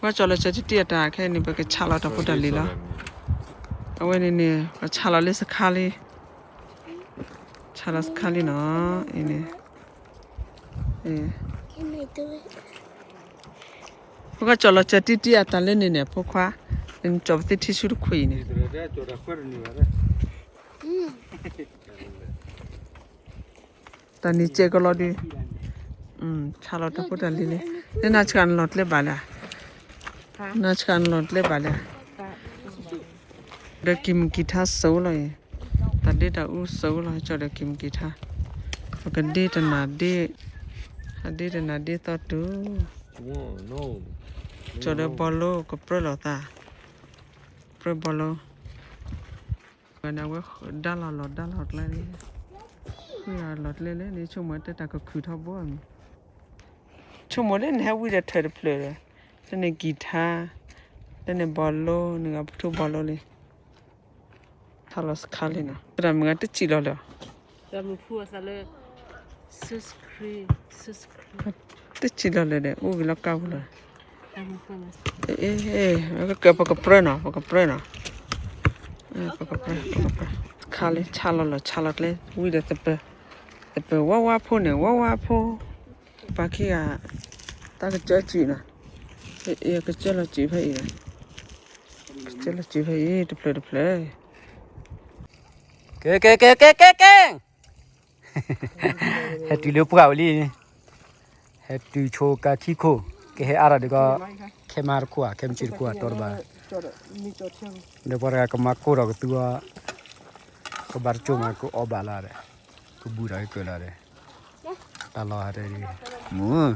ပကစၢ်လီၤစၢၤတံၢ်တံၢ်အတၢ်ခဲအံၤန့ၣ် ပကဆးလီၤတၢ်ဖိတၢ်လံၤလီၤ. အဝဲန့ၣ်န့ၣ် ပဆးလီၤလၢစခါလံ, ဆးလီၤစခါလံနီၤ, အံၤန့ၣ် ပကစၢ်လီၤစၢၤတံၢ်တံၢ်အတၢ်လၢန့ၣ်န့ၣ် အဖိခွါ, နကၠီၤပသ့ထံဆူတခွံအံၤန့ၣ် တၢ်နံၤကဲကလီၤဒုး, ဆါလီၤတၢ်ဖိတၢ်လံၤလံ, နနၤဆှးနလီၤကျဲဘၣ်လၢ, နၤဆှးနလီၤကျဲဘၣ်လၢ, ဒီးကံၢ်မုၢ်ကံၢ်ထါစိလီၤအံၤ, တၢ်ဒ့တၢ်အူစိလီၤ ကၠီဒီးကံၢ်မုၢ်ကံၢ်ထါ, ပကဒ့တနၤဒ့, အဒ့တနၤဒ့သီတူၤ, ကၠီဒီးဘီလိကပြၢလီၤသး, ပြၢဘီလိ ဝဲန့ၣ်အဝဲဒါလီၤလီၤဒါလီၤကျဲလံ, ဃုလီၤကျဲလံန့ၣ် ဆိကမိၣ်တဲတၢ်ကခုၣ်ထီဘိအမံၤ, ဆိကမိၣ်လၢနဟဲဝံဒီးထၢၣ်တဖျၢၣ်ဒီး, လၢန့ၣ်ကံၢ်ထါ, လၢန့ၣ်ဘီလိ, နဂၤပထူဘီလိလံ, ထါလီၤစခါလံနီၤ, သရၣ်မုၣ်ဂၤတစံၣ်လီၤလၢ တစံၣ်လီၤလၢၤဒီး အိၣ်ဂ့ၤလီၤကါပူၤလီၤ, ပကပြၢနီၤ ပကပြၢနီၤ, ပကပြၢ, ပကပြၢ, ခါလံ ဆါလီၤလီၤ ဆါလီၤကျဲ ဝံဒီးသပၢၤ, သပၢၤဝါဝါဖိန့ၣ် ဝါဝါဖိ, ပှၤခံဂၤ တၢ်ကစၢၢ်စုၤနီၤ, ကစၢၢ်လီၤစုၤဖဲအံၤ, ကစၢၢ်လီၤစုၤဖဲအံၤ တဖျၢၣ်တဖျၢၣ်, ကဲ ကဲ ကဲ ကဲ ကဲ ကဲ ဟဲတုၤလၢပှၢ်ဝဲလံ, ဟဲတုၤဆိကါခံခိၣ်, ကဟဲအါထီၣ်ဒုးကီ, ခဲမးတခိၣ်ဧါ ခဲမုၢ်ဆ့ၣ်တခိၣ်ဧါ တီတဘၣ်, ဒီးပှၤတဂၤကမၤကိၢ်ဒီးကသူအီၤ, ကဘၣ်တကၠိၢ်မး ကအီၣ်ဘၣ်လီၤဒီး, ကဘူၣ်ဒီးကကၢၢ်လီၤဒီး, တၢ်လီၢ်ဟဲတဲဒ်, မုၢ်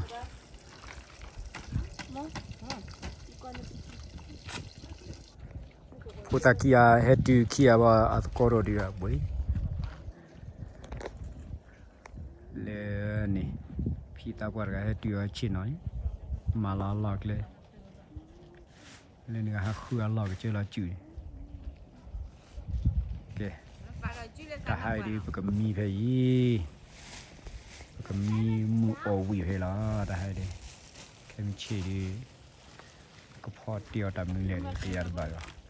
ဖိသၣ်ခံဂၤဟဲတုၤခံဂၤဘၣ် အသကိးဒီးဒုးအဘှံး, လၢန့ၣ်, ဖံသးပှၢ်တဂၤဟဲတုၤအီၤဆ့ၣ်နီၤ, မၤလီၤအလီၢ်ကျဲ, လၢန့ၣ်ဂၤဟးဃုအလီၢ်ကစၢၢ်လီၤစုၤန့ၣ်, ကဲ, တၢ်ဟါအံၤဒုး ပကမံဖဲအံၤ, ပကမံမုၢ်အီၣ်ဝံၣ်ဖဲလီၤ, တၢ်ဟါအံၤဒုး, ခဲမုၢ်ဆ့ၣ်ဒုး ကဖီတ့ၢ်အီၤတၢ်မနုၤလဲၣ်န့ၣ် တယၤတဘၣ်ဒီး,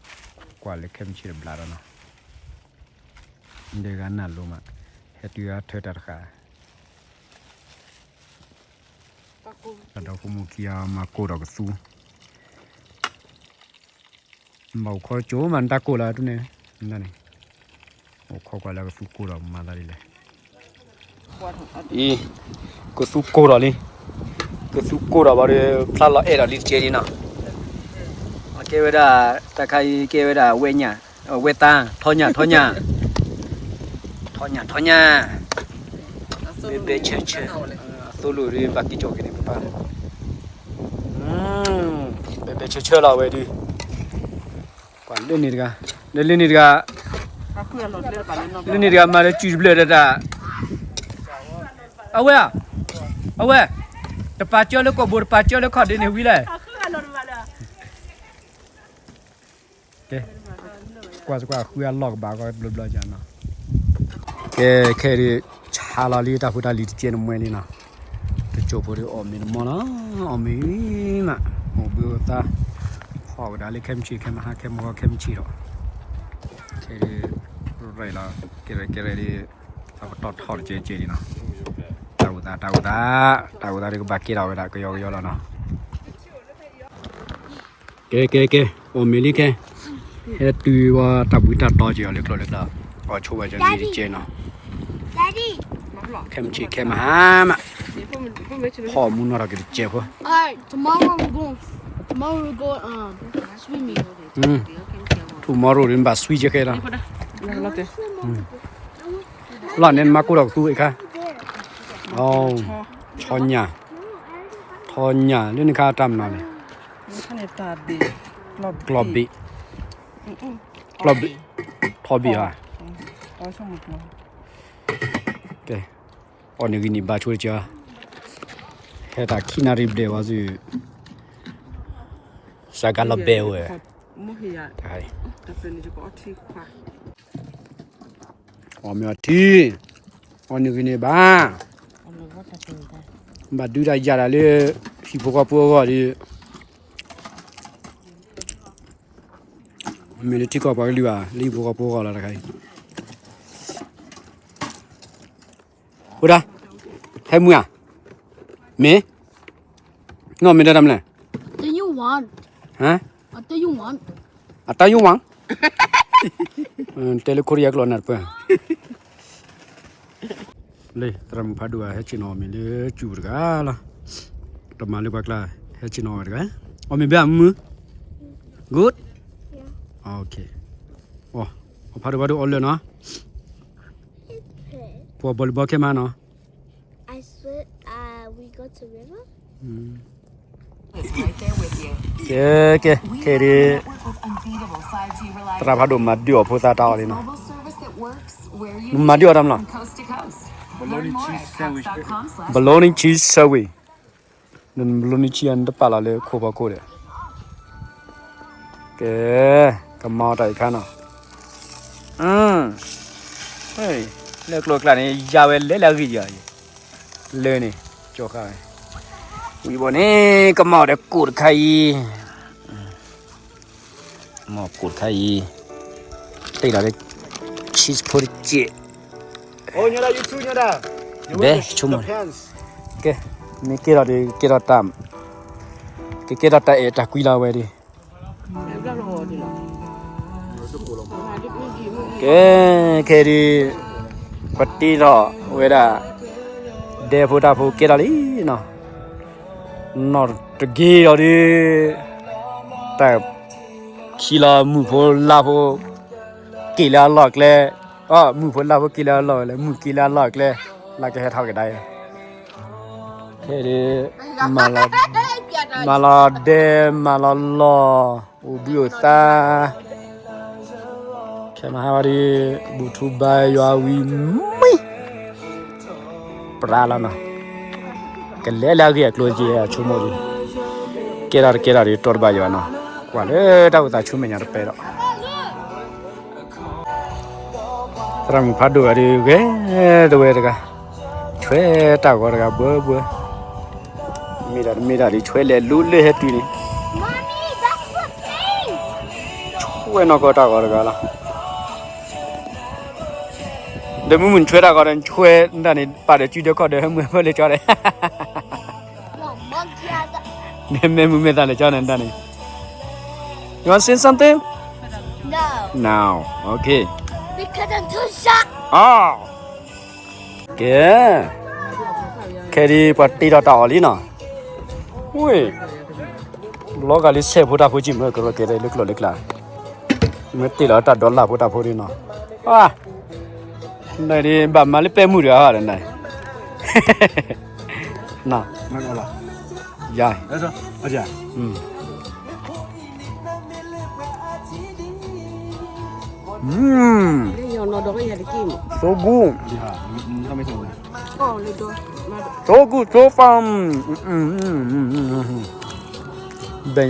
ကွၢ်လၢခဲမုၢ်ဆ့ၣ်တဘျးဒီးနီၤ, ဒီးဂၤနၢ်လိၤမး, ဟဲတုၤအထၢတၢ်တဃၣ်, တၢ်ဒီဖိမိၢ်ခံဂၤမၤကိၢ်ဒီးကသူ, ဘၣ်အိၣ်ခီကၠိမး နတၢ်ကိၢ်လၢတန့ၣ်, နန့ၣ်, အိၣ်ခီကွၢ်လၢကသူကိၢ်ဒီးမၤသးဒ်လဲၣ် အံၤ, ကသူကိၢ်ဒီးလံ, ကသူကိၢ်ဒီးဘၣ်ဒီး ဖျါလီၤအဲၣ်ဒီးလံတကဲလံနီၤ, အကဲဝဲဒၣ်, တၢ်ခါအံၤကဲဝဲဒၣ်ဝဲညၣ်, ဝဲသါ, ထီညၣ် ထီညၣ်, ထီညၣ် ထီညၣ်, ဘဲဘဲဆၢဆၢ, အသိလိာ်ဒုးဘၣ်က့ၤကၠီၣ်က့ၤန့ၣ်ပပၢ်, ဘဲဘဲဆၢဆၢလီၤဝဲဒုး ကွၢ်လၢန့ၣ်တဂၤ, လၢလၢန့ၣ်တဂၤ, လၢန့ၣ်တဂၤမၤလၢစုၣ်တဘျၢၣ်တၢ်, အဝဲ, အဝဲ, တပာ်ကၢလၢကိာ်ဘိ တပာ်ကၢလၢခီၣ်ဒ့န့ၣ်ဝံၤလဲၣ်, ကဲ, ကွၢ်စကွၢ်ဃုအလီၢ်ကဘၣ်ကီဘျီဘျီကနီၤ, ကဲ, ခဲဒုး, ဆါလီၤလံတၢ်ဖိတၢ်လံၤတကဲနမှဲလံနီၤ, ကကၠိဖိဒုးအီၣ်မ့ၤတမီၢ်လီၤ, အီၣ်မ့ၤမး, အိၣ်ဘှံးအိၣ်သါ, ဖီၣ်ကဒါလၢခဲမုၢ်ဆ့ၣ် ခဲမုၢ်ဟါ ခဲမုၢ်ဂီၤ ခဲမုၢ်ဆ့ၣ်ဒီး, ခဲဒုး, ရဲၣ်လီၤ, ကဲရဲၣ်ကဲရဲၣ်ဒုး, သးပတီၢ်ထီၣ်တကဲကဲလံနီၤ, တၢ်အိၣ်သး တၢ်အိၣ်သး, တၢ်အိၣ်သးဒုးကဘၣ်ကဲထီၣ်ဝဲဒၣ်ကယီကယီလီၤနီၤ. ကဲ ကဲ ကဲ, အီၣ်မ့ၤလံခဲ, ဟဲတုၤဝဲတၢ်ဘှံးတၢ်တီက့ၤအီၤလၢကျိလၢကျါ, အီၣ်ဆိဝဲကဲလံတကဲနီၤ, ခဲမုၢ်ဆ့ၣ် ခဲမုၢ်ဟါမး, ဖီၣ်မူနီၢ်ထီၣ်က့ၤတကဲဖိ, Alright, tomorrow we go, tomorrow we go, um, swimming. Tomorrow ဒုးဘၣ် swim ကဲခဲလီၤ, လီၤန့ၣ်မၤကိၢ်ဒီးကသူအံၤခါ, ဆီညၣ်, ဆီညၣ် လၢန့ၣ်ခါတၢ်မနုၤန့ၣ်, ကျီၢ်ဘ့ၣ်, ကျီၢ်ဘ့ၣ်, ထီဘ့ၣ်ဧါ, ကဲ, အီၣ်န့ၢ်ဂံၢ်န့ၢ်ဘါဆိတက့ၢ်, ဟဲတၢ်ခံနၣ်ရံၣ်ဘျဲၣ်ဝဲစု, စှၤကါလီၤဘဲဝဲ အီၣ်မ့ၤအီထံ, အီၣ်န့ၢ်ဂံၢ်န့ၢ်ဘါ, ဘၣ်ဒုးတၢ်ယၤတၢ်လၢ ဟံၣ်ဖိဃီဖိအဂီၢ်ဒီး, မ့ၢ်လၢထံကီၢ်ပှၤကလုာ်ဘၣ် လၢဟံၣ်ဖိဃီဖိအဂီၢ်လီၤတခါအံၤ, ဝဲဒၣ်, ဟဲမုၢ်ဧါ, မ့ၢ်, နီၢ်မ့ၢ်တဲတၢ်မနုၤလဲၣ်, ဟါ, အတၢ်ယုၢ်ဝါ, တဲလၢခိရံယါကျိာ်နၢ်တပၢၢ် လၢသရၣ်မုၣ်ဖးဒိၣ်ဂၤ ဟဲဆ့ၣ်နီၤအီၣ်မ့ၤလၢစူၢ်တဂၤလီၤ. တမၤလၢပှၤကျါ ဟဲဆ့ၣ်နီၤအီၣ်ဝဲတဂၤ, အီၣ်မ့ၤဘၣ်မုၢ်, good, okay, အီၣ်ဖးဒိၣ်ဖးဒိၣ်အီၣ်လၢာ်နီၤ, ပှၤ volleyball ခဲမးနီၤ. Okay, ခဲဒုး, သရၣ်ဖးဒိၣ်မၤဒုးအီၣ်ဖိသၣ်တၢ်အီၣ်လံနီၤ, မၤဒုးအီၣ်တၢ်မလီၤ, ဘလိုနံၤဆံဆၢဝံၤ, ဘလိုနံၤဆံအတပာ်လီၤလၢခိဖီခိၣ်ဒီး, ကဲ, ကမၤအီၣ်တၢ်အံၤခါနီၤ, လၢကျိၤကျါန့ၣ် ယါဝဲလဲၤလၢအဂ့ၢ်ယၤအံၤ, လၢန့ၣ်, ကၠီဃာ်ဝဲ, ဝံၤဘီန့ၣ် ကမၤအီၣ်ဒီးကိၣ်တခါအံၤ မ့ၢ်ကိၣ်တခါအံၤ, တ့ၢ်လီၤလၢ cheese ဖိတစဲး, ဘဲဆိကမိၣ်, ကဲ, မ့ၢ်ကဲထီၣ်ဒီး ကဲထီၣ်တၢ်, ကဲကဲထီၣ်တၢ်အဲၣ်တၢ်ကွံလီၤဝဲဒီး, ကဲ, ခဲဒုး, ပတ့ထီၣ်ဝဲဒၣ်, ဒဲဖိတၢ်ဖိကဲထီၣ်လံနီၤ, နီၢ်တဂ့ၤဒီးဒုး, တၢ်ခံလီၤမုၢ်ဖိလါဖိ, က့ၤလၢအလီၢ်ကျဲ, အီ မုၢ်ဖိလါဖိက့ၤလၢအလီၢ်ဝဲလဲၣ်, မုၢ်က့ၤလၢအလီၢ်ကျဲ, လၢကဟဲထီၣ်ကဒါအံၤ, ခဲဒုး, မၤလီၤဒဲ, မၤလီၤလီၢ်, အိၣ်ဘှံးအိၣ်သါ, ခဲမဟါဝဲဒုး, ဘူၣ်ထူဘါယွၤဝံၤမံ, ပြးလီၤနီၤ, ကလဲၤလၢအဂ့ၢ်အကျိၤက့ၤအဆိကမိၣ်ဒုး, ကဲထီၣ်တကဲထီၣ်ဒုး တီၢ်တဘၣ်ယွၤနီၤ, ကွၢ်လၢတၢ်အိၣ်သးဆူမဲာ်ညါတပဲဒီး သရၣ်မုၣ်ဖးဒိၣ်ဂၤဒုး ဂဲၤတဝဲတဂၤ, ဆွဲတၢ်ဂီၤတဂၤဘှၢဘှၢ, မ့ၢ်ဒၣ်တမ့ၢ်ဒၣ်ဒုး ဆွဲလဲၤလူလၢဟဲတုၤန့ၣ်, ဆွဲနီၢ်ကီၢ်တၢ်ဂီၤတဂၤလီၤ. ဒီးမုၢ်မုၢ်နဆွဲတၢ်ဂီၤဒီး နဆွဲဒၣ်န့ၣ် ပာ်ဒီးစုဒီးခီၣ်ဒီး ဟဲမုၢ်ဟဲဖၢလၢကၠီဒီး မ့ၢ်မ့ၢ်မုၢ်မ့ၢ်သးလၢကၠီန့ၣ်တၢ်န့ၣ်, You want say something? No. No. Okay. Because I'm too shy. ကဲ, ခဲဒုးပှၤတ့ထီၣ်တၢ်အီၣ်လံနီၤ, ဝ့ၢ်, ဘျီဂာ်လံဆဲးဖိတၢ်ဖိကံၢ်မၢကရၢကဲလၢကျိာ်လၢကျါ, မ့ၢ်တ့ၢ်လီၤတၢ်ဒီးလၢ်ဖိတၢ်ဖိဒုးနီၤ, နဒုးဘၣ်မၤလၢပဲမုၢ်တဂၤဟီဒီးနၤ, နီၤ, ယၤ, အ Mm. Mm. So good. So good, so fun. Mm, mm, mm, mm, mm. Bè,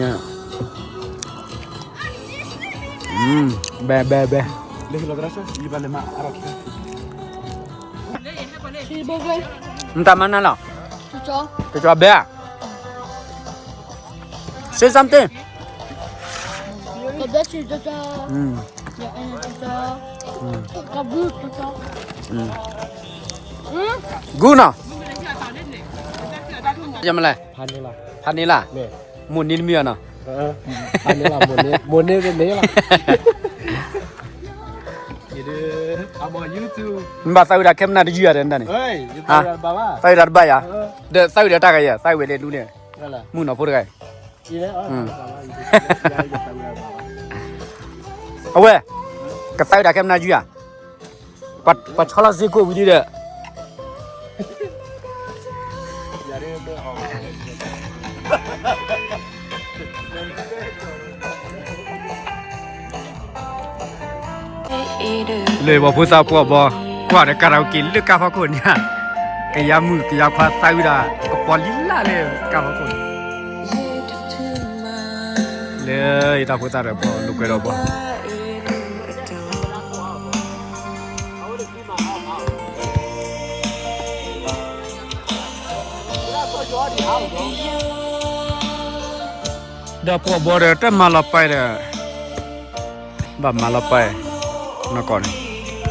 mm, bè, bè, bè. N ta ma na la. Tɛ cɔ bɛ a? Say something. Ka bɛ si tɛ cɔ. Mm. Ya, eh, tɛ cɔ. Mm. Ka bu tɛ cɔ. Mm. Mm. Gu na. Yamala. Vanilla. Vanilla. Moni ni mi ana. Vanilla, moni, moni ni la. Ni ba tahu dah kemana dia ada ni. Ha? Tahu dah ba ya. Dah tahu dah tak ya. Tahu dia dulu ni. Mu na pun kai. Awe, ka tahu dah kemana dia. ပှၤဆီလီၤစ့ၢ်ကီး ဝံၤဒုဒီး လၢပှၤဖိသၣ်ပှၢ်ဘီ ကွၢ်ဒီးကၤရၢအိၣ်က့ၤလၢကါဖီခိၣ်န့ၣ်, ကယၤမုၣ်ကယၤခွါသးဝံၣ်ဒၣ် ကပီၤလံလၢ်လၢကါဖီခိၣ်န့ၣ်, လၢယတၢ်ဖိသၣ်ဒီးပှၤလိာ်ကွဲဒီးဘီ ဒီးပှၤဘီဒီးတမၤလီၤပာ်ဒီး ဘၣ်မၤလီၤပှဲၤ နီၢ်ကီၢ်န့ၣ်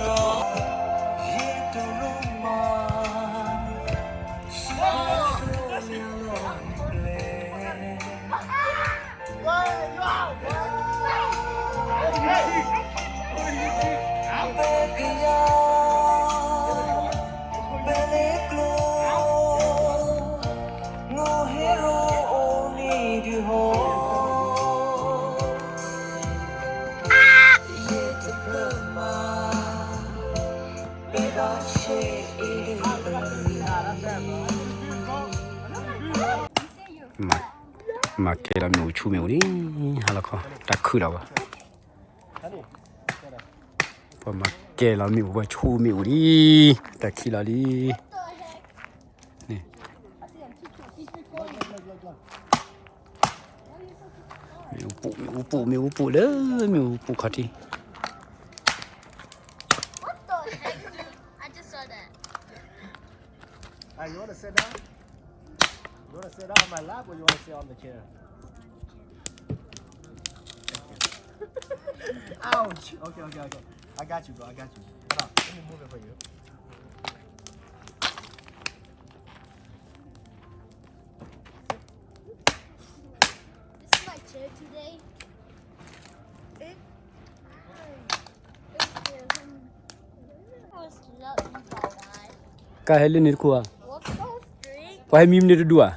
မၤကဲလီၤမ့ၣ်အူဆူမ့ၣ်အူလံ, ဟါလီၤခီ တၢ်ခုၣ်လီၤဘၣ်. ပှၤမၤကဲလီၤမ့ၣ်အူ ပှၤဆူမ့ၣ်အူလံ, တၢ်ခံးလီၤလံ. န့ၣ် မ့ၣ်အူပူၤ မ့ၣ်အူပူၤ မ့ၣ်အူပူၤလၢ မ့ၣ်အူပူၤခီၣ်ထံး. What the heck? I just saw that. Ah, you wanna sit down? You wanna sit down on my lap or you wanna sit on the chair? Ouch! Okay, okay, okay. I got you, bro. I got you. Hold on. Let me move it for you. This is my chair today. It, it's, um, ကါဟဲလၢန့ၣ်တခိၣ်ဧါ, ပှၤဟဲမံမနုၤတဒူၣ်ဧါ.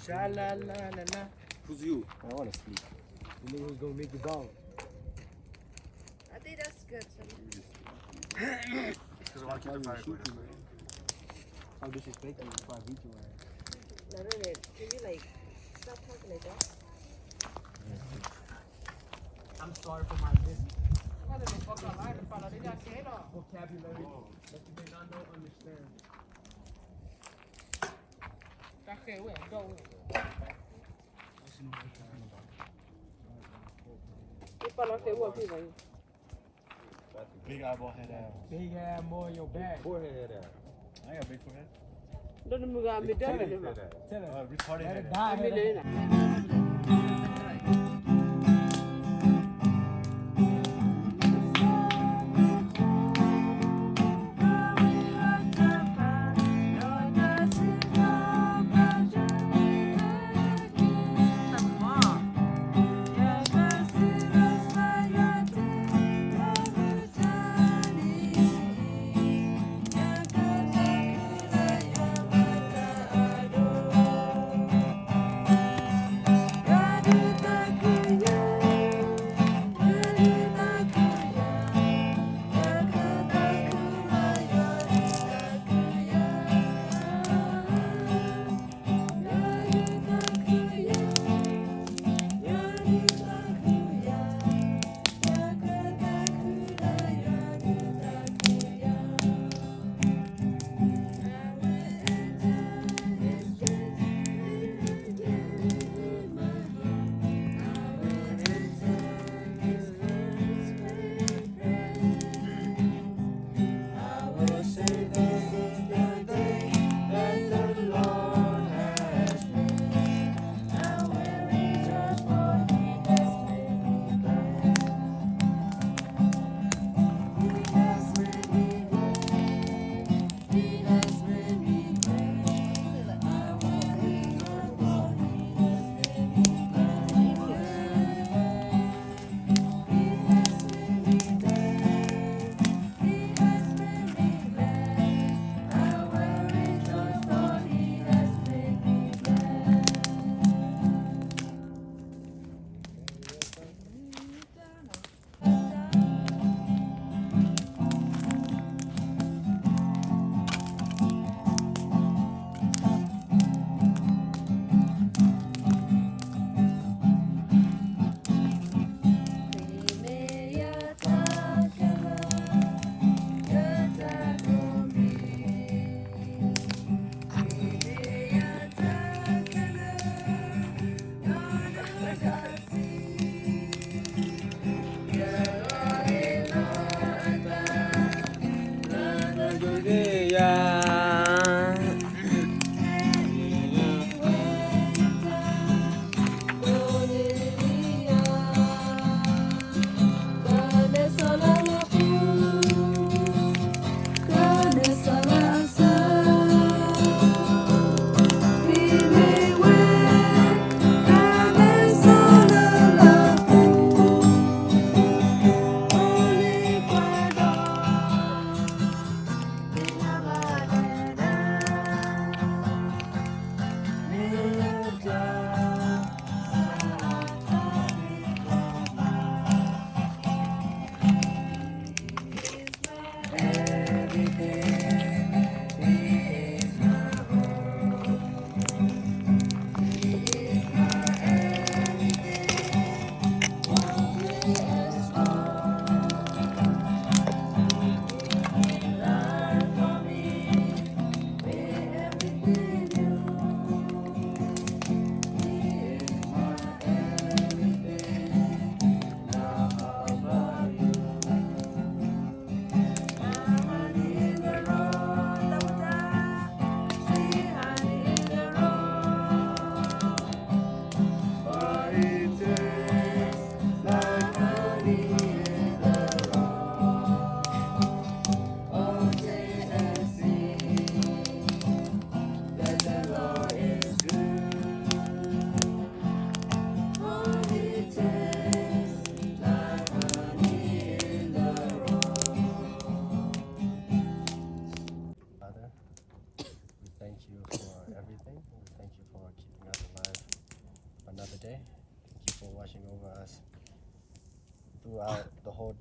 Sha la la la la. Who's you? I wanna sleep. You know who's gonna make the ball? I think that's good. It's 'cause I want to keep the fire going. How disrespectful before I beat your ass. No, no, no. Can you, like, stop talking like that? I'm sorry for my mis-, vocabulary that you may not know, understand. Big eyeball head ass. Big ass boy, your back. Forehead ass. I got big forehead. Don't move out, me done. Tell her. Uh, retarded head ass.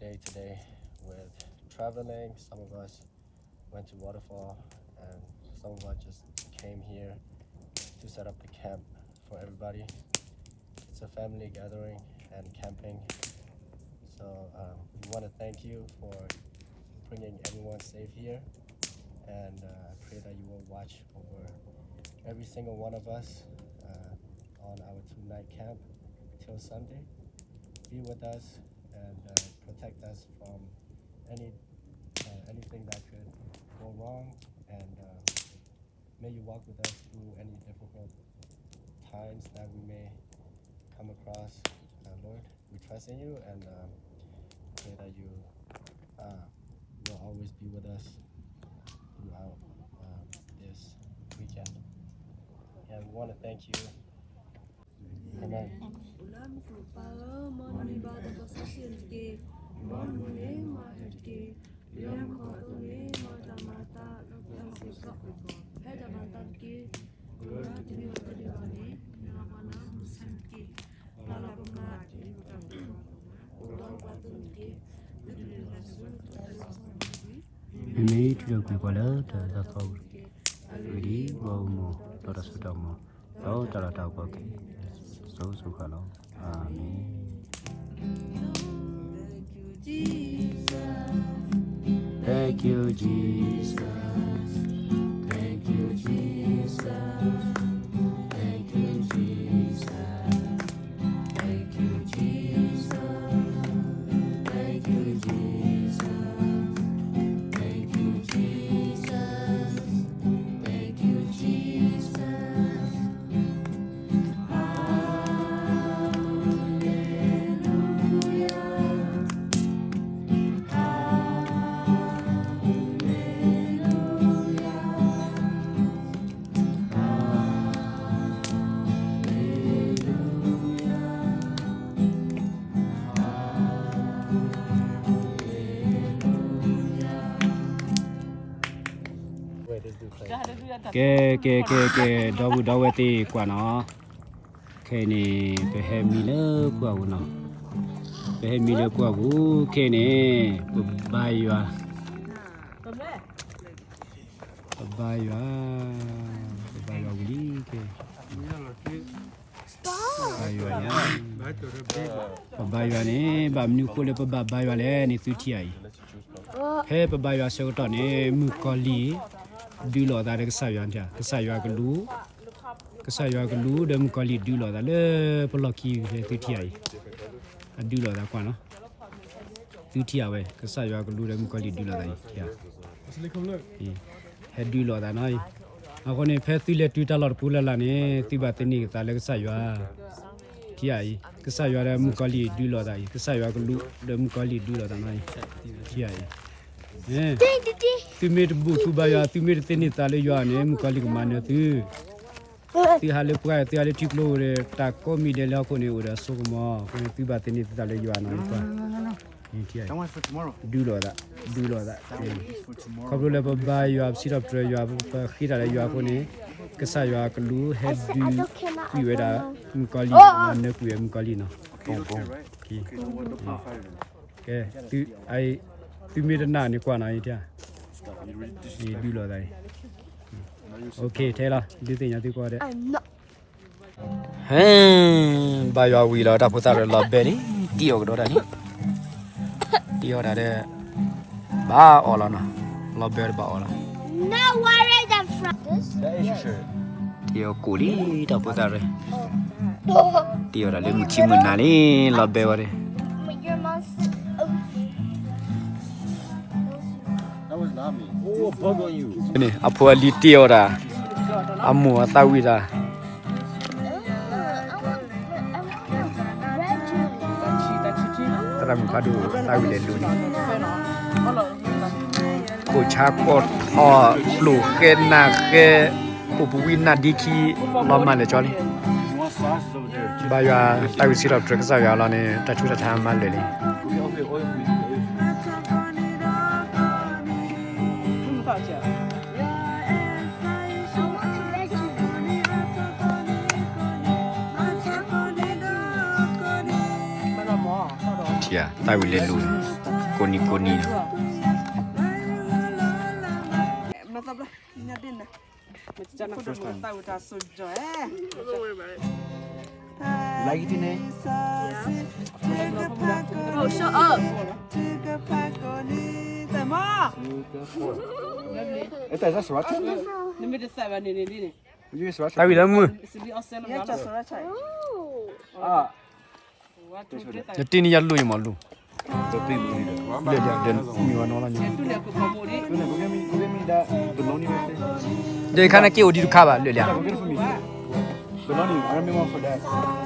day today with traveling. Some of us went to waterfall, and some of us just came here to set up the camp for everybody. It's a family gathering and camping. So um, we want to thank you for bringing everyone safe here, and uh, I pray that you will watch over every single one of us uh, on our two-night camp till Sunday. Be with us and uh, protect us from any uh, anything that could go wrong, and uh, may you walk with us through any difficult times that we may come across. Uh, Lord, we trust in you and um, pray that you uh, will always be with us throughout uh, this weekend. And we want to thank you. Amen. Amen. ထူၣ်ဒီးကွံာ်ပှၤလၢတၢ်သီဝံၤ ဝံၤဒီး ပှၤအိၣ်မူ ဒီးတၢ်စိတၢ်ကမီၤ ဒီးတၢ်လီၢ်တၢ်ကပီၤက့ၤ စိၤစိၤဃာ်လီၤ. အၤမ့ၣ်. Thank you, Jesus. Thank you, Jesus. Thank you, Jesus. Thank you, Jesus. Thank you, Jesus. Thank you, Jesus. Thank you, Jesus. Hallelujah. Hallelujah. ကဲ ကဲ ကဲ ကဲ ဒီပုၢ်ဒီဝဲၢ်သ့ၣ်ကွၢ်နီၤ, ခဲအံၤန့ၣ် ပဟဲမံလၢပှၢ်ပူၤနီၤ, ပဟဲမံလၢပှၢ်ပူၤ ခဲအံၤန့ၣ် ပဘါယွၤ ပဘါယွၤ, ပဘါယွၤဝံၤလံ, ကဲ, ဘါယွၤ, ပဘါယွၤန့ၣ် ဘၣ်မနုၤဃိလၢပဘၣ်ဘါယွၤလဲၣ်န့ၣ် သုထံၣ်ဧါအံၤ, ဖဲပဘါယွၤဆၢကတီၢ်န့ၣ် မုၣ်ကီၤလံၢ် ဒုးလိာ်သးဒီးကစၢ်ယွၤ, ကစၢ်ယွၤကလူး, ကစၢ်ယွၤကလူးဒီးမုၣ်ကီၤလံၢ်ဒုးလိာ်သးလၢပလီၢ်ခံဖဲသုထံၣ်ဧါအံၤ, အဒုးလိာ်သးကွၢ်နီၤ, သုထံၣ်ဧါဝဲ ကစၢ်ယွၤကလူးဒီးမုၣ်ကီၤလံၢ်ဒုးလိာ်သးအံၤ, ဟဲဒုးလိာ်သးနီၤအံၤ, အဃိန့ၣ် ဖဲသုလဲၤတုၤတၢ်လီၢ်တပူၤလၢ်လၢ်န့ၣ် သုဘၣ်သန့ၤသးလၢကစၢ်ယွၤ, ထံၣ်ဧါအံၤ, ကစၢ်ယွၤဒီးမုၣ်ကီၤလံၢ်ဒုးလိာ်သးအံၤ, ကစၢ်ယွၤကလူးဒီးမုၣ်ကီၤလံၢ်ဒုးလိာ်သးနီၤအံၤ, ထံၣ်ဧါအံၤ, သုမ့ၢ်တဘူၣ်ထီၣ်ဘါယွၤ, သုမ့ၢ်တသန့ၤသးလၢယွၤန့ၣ် မုၣ်ကီၤလံၢ်ကမၤနၢၤသု သုဟးလၢပှၢ်, သုဟးလၢထံကျိဒီး တၢ်ကိးမံၤဒဲးလၢဟီၣ်ခိၣ်န့ၣ် အိၣ်ဒီးအစိကမီၤ, အဃိန့ၣ် သုဘၣ်သန့ၤသးလၢယွၤနီၤ, ဒုးလိာ်သး, ဒုးလိာ်သး, ခီဖျိလၢပဘါယွၤ, ပစံးထီၣ်ပတြၢၤယွၤ, ပဃ့တၢ်လၢယွၤအဃိန့ၣ်, ကစၢ်ယွၤကလူးဟဲဒုးကွံာ်ဝဲဒၣ်, မုၣ်ကီၤလံၢ်, နၢကွံာ်ဝဲမုၣ်ကီၤလံၢ်နီၤ, ကဲ, သုမ့ၢ်တနာ်န့ၣ်ကွၢ်နီၤ, ဒုးလိာ်သးအံၤ, ထဲလီၤ, ဒုးသ့ၣ်ညါသုကိးဂၤဒဲး ဟဲ, ဘါယွၤဝံၤလီၤ တၢ်ဖိသၣ်ရၢလီၤဘဲန့ၣ်, တံၢ်အီၣ်ကဒီးတၢ်န့ၣ်, တံၢ်အီၣ်တၢ်ဒီး, ဘၣ်အီၣ်လီၤနီၤ, လီၤဘဲတဘၣ်အီၣ်လီၤ, တံၢ်အီၣ်ကိၣ်လံ တၢ်ဖိသၣ်ရၢ, တံၢ်အီၣ်တၢ်လၢမုၢ်ခံမုၢ်နၤလံ, လီၤဘဲဝဲဒၣ် အဖိအလံၤတ့အီၣ်တၢ်, အမိၢ်အသးဝံၣ်တၢ်, သရၣ်မုၣ်ဖးဒိၣ် သးဝံၣ်လဲၤလူၤန့ၣ်, ခိၣ်ဆါကီၢ်ထီၣ် ပျိၢ်ဃဲနၢ်ဃဲ, ခိၣ်ပဝံနၢ်ဒ့ခံ, လီၤမၢ်လဲၤကၠီလံ ဘါယွၤသးဝံၣ်စံးထီၣ်ပတြၢၤကစၢ်ယွၤလီၤန့ၣ် တၢ်ဆူးတၢ်ဆါမၤလၢာ်လံ. ထံၣ်ဧါ, သးဝံၣ်လဲၤလူၤန့ၣ် ကိးနံၤကိးနံၤ Like it in there. Oh, shut up. Is that sriracha? တၢ်ဝံၤလၢမုၢ် Ah. နတ့ၢ်န့ၣ်ယလူၤယမၤလူၤ လၢာ်လၢာ်ဒီးမံၤဝဲနီၤလီၤညီ ဒီးခါနက့ၤအိၣ်ဒံးတခါဘၣ်လၢာ်လၢာ် တၢ်ကပီၤဘၣ်သံကတၢၢ်ဝဲ ထံမဲာ်ခံဆါဘၣ်တဲလီၤ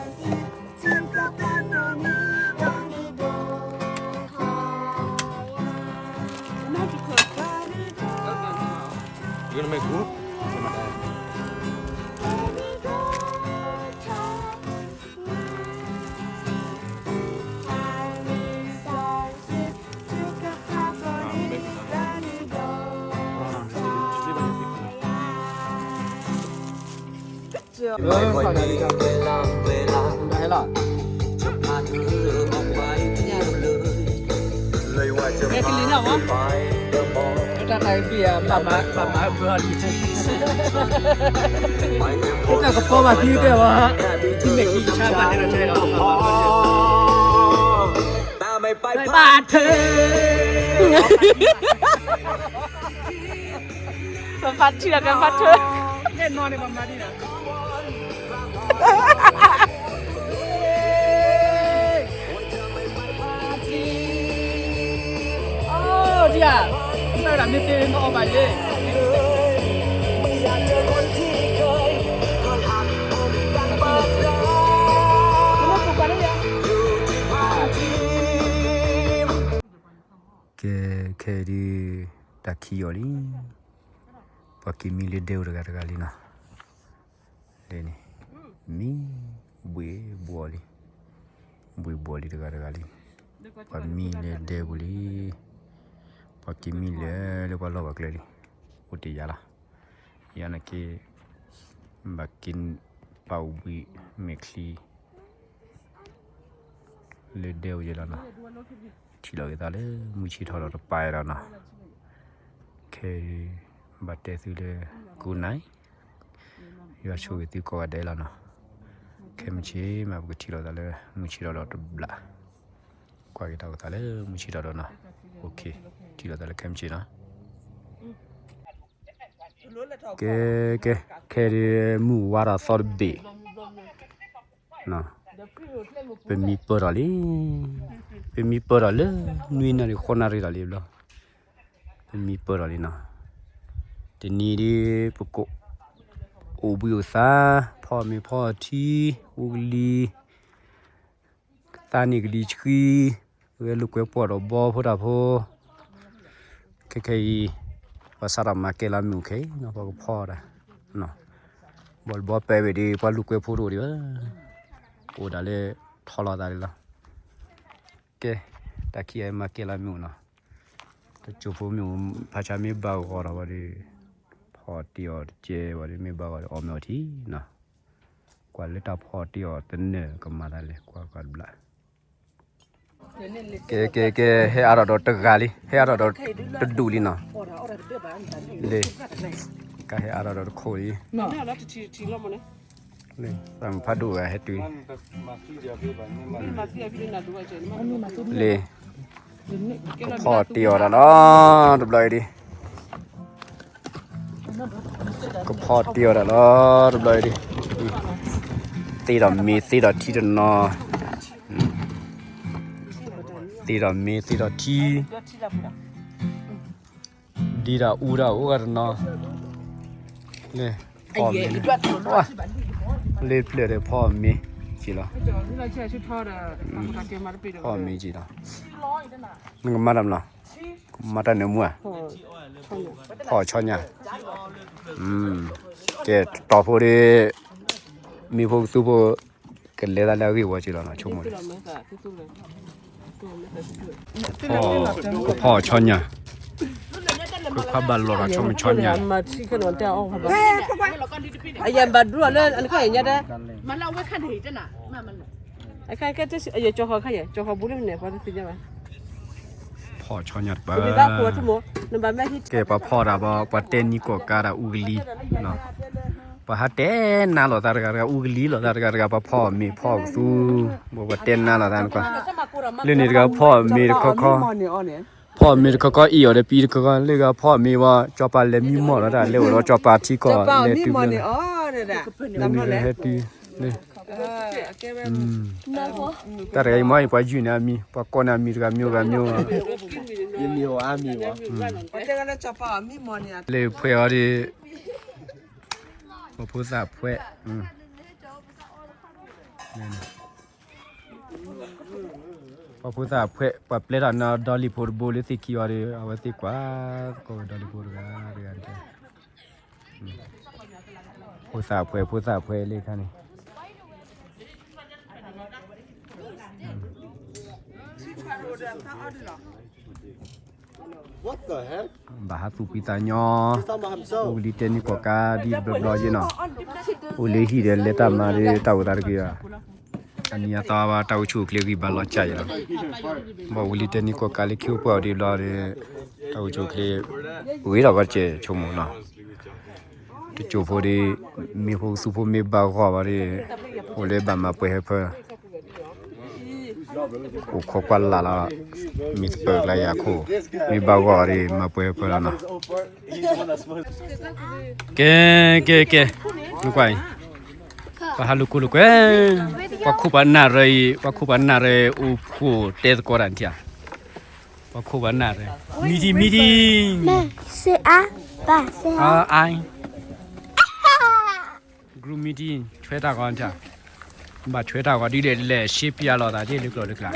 တဲလီၤ ဘၣ်ထၢ ပဖးထံလီၤ ပဖးထၢ အဲၣ်နီၢ်န့ၣ်ပမၤဒ်န့ၣ် အိၣ်ဒံးဧါ မ့ၢ်ဝဲဒၣ်မ့ၢ်သ့မ့ၢ်အီၣ်ဘၣ်ယဲ ကဲ ခဲအံၤဒုး တၢ်ခံးအီၤလံ ပှၤက့ၤမံလၢဒဲအိၣ်တဂၤတဂၤလံနီၤ လၢန့ၣ် မံ ဘှံးဘှီးလံ ဘှံးဘှီးလံတဂၤတဂၤလံ ပှၤမံလၢဒဲပူၤလံ ပှၤက့ၤမံလၢလၢပှၤလီၢ်ပှၤကျဲလံ အိၣ်တ့ၢ်ယၤလီၤ ယၤန့ၣ်က့ ဘၣ်က့ၤပာ်အိၣ်ဘှံးမဲာ်ချံ လၢဒဲအိၣ်ယဲလီၤနီၤ ထံၣ်လိာ်က့ၤသးလၢမုၢ်ဆ့ၣ်ထီၣ်ဒီးတပာ်ဒီးနီၤ ခဲအံၤ ဘၣ်တဲသုလၢ good night ယွၤဆိၣ်ဂ့ၤသုကိးဂၤဒဲးလီၤနီၤ ခဲမုၢ်ဆ့ၣ်မး ပကထံၣ်လိာ်သးလၢမုၢ်ဆ့ၣ်ထီၣ်ဒီးတဘျီ ကွၢ်က့ၤတၢ်အိၣ်သးလၢမုၢ်ဆ့ၣ်ထီၣ်ဒီးနီၤ OK ထံၣ်လိာ်သးလၢခဲမုၢ်ဆ့ၣ်နီၤ ကဲ ကဲ ခဲဒုးမုၢ်ဝါထီၣ်သီတဘ့ၣ် ပမံပၢၢ်ထီၣ်လံ ပမံပၢၢ်ထီၣ်လၢ နွံနၣ်ရံၣ်ဃိးနၣ်ရံၣ်ဒီးလံဘျီ ပမံပၢၢ်ထီၣ်လံနီၤ တနံၤဒုး ပကအိၣ်ဘှံးအိၣ်သါ ဖီအီၣ်မ့ၤဖီအီထံ အူကလံၤ သးနံၣ်ကလံၤဆှံ ဝဲလိာ်ကွဲပှီၢ်ဒီးဘီဖိတၢ်ဖိ ခဲခဲအံၤ ပှၤစးထီၣ်မၤကဲလၢမ့ၣ်အူခဲအံၤနီၤ ပကဖီတၢ် ဘီတဘီပဲဝဲဒၣ် ပှၤလိာ်ကွဲဖိတအိၣ်ဒံးဘၣ် အိၣ်ဒၣ်လၢထီလီၤသးဒံးလီၤ ကဲ တၢ်ခံးအံၤမၤကဲလၢမ့ၣ်အူနီၤ တစိၢ်ဖိမ့ၣ်အူ ဖးဆါမ့ၢ်ဘၣ်ဂီၤထီၣ်ဝဲဒီး ဖီတ့ၢ်အီၤတကဲဝဲဒီး မ့ၢ်ဘၣ်ဂီၤဒီးအီၣ်မ့ၤအီထံနီၤ ကွၢ်လၢတၢ်ဖီတ့ၢ်အီၤတနၢၤကမၤသးလဲၣ် ကွၢ်ကွၢ်တဘျီ ကဲ ကဲ ကဲ ဟဲအါထီၣ်ဒီးတဂၤလံ ဟဲအါထီၣ်ဒီးတဒူၣ်လံနီၤ လံ ကဟဲအါထီၣ်ဒီးတခိၣ်လံ လံ သးမုၢ်ဖးဒိၣ်ဂၤဟဲတုၤ လံ ကဖီတ့ၢ်အီၤတၢ်လီၤ တဘျီအံၤဒံး ကဖီတ့ၢ်အီၤတၢ်လီၤ တဘျီအံၤဒံး သ့ဒီးမ့ၤသ့ဒီးထံတနီၤ သ့ဒီးမ့ၤသ့ဒီးထံ ဒံးတၢ်အူတၢ်အိၣ်ဂၤတနီၤ လံ ဖီမ့ၤ လံဖျၢၣ်ဒီးဖီမ့ၤက့ၤလီၤ ဖီမ့ၤက့ၤလီၤ နကမၤတၢ်မနုၤ ကမၤတၢ်နၢမူဧါ ဖီဆီညါ ကဲ တီၤဖိဒီး မ့ၢ်ဖိကသူဖိ ကလဲၤသးလၢအဂ့ၢ်ဝီက့ၤလီၤနီၤ ဆိကမိၣ်လံ ဖီဆီညါ ခွါဘၣ်လီၤဒီးဆိကမိၣ်ဆီညါ အယံဘၣ်ဒူလၢအနခါအံၤညါတဲ အခါကဲ အယဲကၠီဃီခါယဲ ကၠီဃီဘူးလၢန့ၣ် ပှၤတသ့ၣ်ညါဘၣ် ဖီ ဖီၣ်ဆီညၣ်တပၤ, ကဲ ပှၤဖီၣ်တၢ်ဘၣ် ပှၤတဲနံၤကီၢ်ကါတၢ်အူကလံၤ, ပှၤဟးတဲနါလိာ်သးတဂၤတဂၤ အူကလံၤလိာ်သးတဂၤတဂၤ ပှၤဖီၣ်မ့ၤဖီၣ်ကသူ, ပှၤတဲနါလိာ်သးနကွၢ်, လၢန့ၣ်တဂၤဖီၣ်မ့ၤတခီခီ ဖီၣ်မ့ၤတခီခီ လၢဂၤဖီၣ်မ့ၤဝဲ ကၠီၤပၤလဲၤမံမီၢ်လီၤတၢ် လဲၤအိၣ်ဒီးကၠီၤပၤထံကီၢ် လဲၤတုၤဖျၢၣ်, လၢန့ၣ်ဟဲတုၤလၢ တၢ်တဂၤအံၤမ့ၢ်အံၤ ပှၤယုၢ်န့ၢ်အမံၤ ပှၤကိးန့ၢ်အမံၤတဂၤမံၤဂၤမံၤ, ယမံၤအီၤအါမံၤဘၣ်, လၢဖှဲးအီၤဒီး ပှၤဖိသၣ်ဖှဲး, ပှၤဖိသၣ်ဖှဲး ပှၤပျဲထီၣ်န့ၢ်ဒီလံၤဖိတဘိလၢသ့ၣ်ခံအီၤဒီး အဝဲသ့ၣ်ကွၢ်သကိးဝဲဒီလံၤဖိတဂၤတဂၤတဂၤ, ဖိသၣ်ဖှဲး ဖိသၣ်ဖှဲးလၢခါန့ၣ် ဘၣ်ဟးသူၣ်ဖှံသးညီ, အိၣ်လံတဲနံၤကီၢ်ကါဒ်ဘျီဘျီယဲနီၤ, အိၣ်လၢဟံၣ်ဒီးလဲၤတၢ်မၤဒီးတၢ်အိၣ်သးတက့ၢ်ဘၣ်, အနံၤအသီဘၣ်တၢ်အိၣ်ဆူၣ်အိၣ်ချ့ဂံၢ်ဘါလီၤကၢ်ယဲလီၤ, ဘၣ်အိၣ်လံတဲနံၤကီၢ်ကါလၢခံအိၣ်ပှဲၤအီၤဒ်ဘျီဒီး, တၢ်အိၣ်ဆူၣ်အိၣ်ချ့, ဂ့ၤထီၣ်ဘၣ်တကဲးဆိကမိၣ်နီၤ တကၠိၢ်ဖိဒီး, မ့ၢ်ဖိကသူဖိမ့ၢ်ဘၣ်ဂီၢ်ဘၣ်ဒီး, အိၣ်လၢဘၣ်မၤပှဲၤဟဲဖၢ, အိၣ်ခိးကွၢ်လၢ်လီၤ, မ့ၢ်သပၢၤကျါယၤခိၣ်, မ့ၢ်ဘၣ်ဂီၢ်ဒီး မၤပှဲၤဟဲဖၢလီၤနီၤ, ကဲ, ကဲ, ကဲ, နကွၢ်အံၤ, ပှၤဟးလိာ်ခိၣ်လိာ်ကွဲ, ပှၤခိၣ်ပှၤနၢ်ရၢအံၤ, ပှၤခိၣ်ပှၤနၢ်ရၢအိၣ်ဖှိၣ်တဲသကိးတၢ်နထံၣ်ဧါ ပှၤခိၣ်ပှၤနၢ်ရၢ, မံဒံ မံဒံ, စ့အါ, ဘၣ်စ့အါ, group meeting ဆွဲတၢ်ဂီၤ, ဘၣ်ဆွဲတၢ်ဂီၤဒ်လဲၣ်လဲၣ် ရှဲပျးလိာ်သးဒ်လၢကျိာ်လၢကျါ,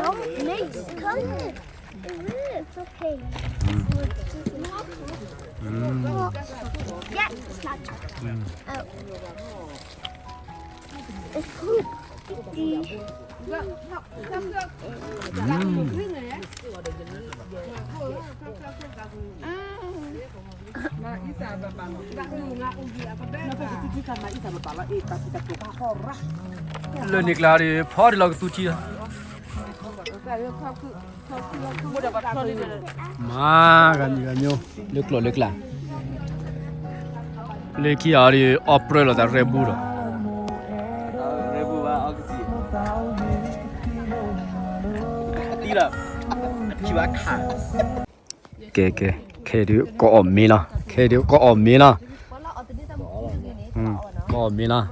Lơ nê cla đi phó đi lo cái tu chi. Má gà nhì gà nhô. Lơ clọ lơ cla. Lê khi ở đi ọp rơ lo ta rê bu rồi. Kê kê, kê đi có ổn mi lo, kê đi có ổn mi lo. Có ổn mi lo.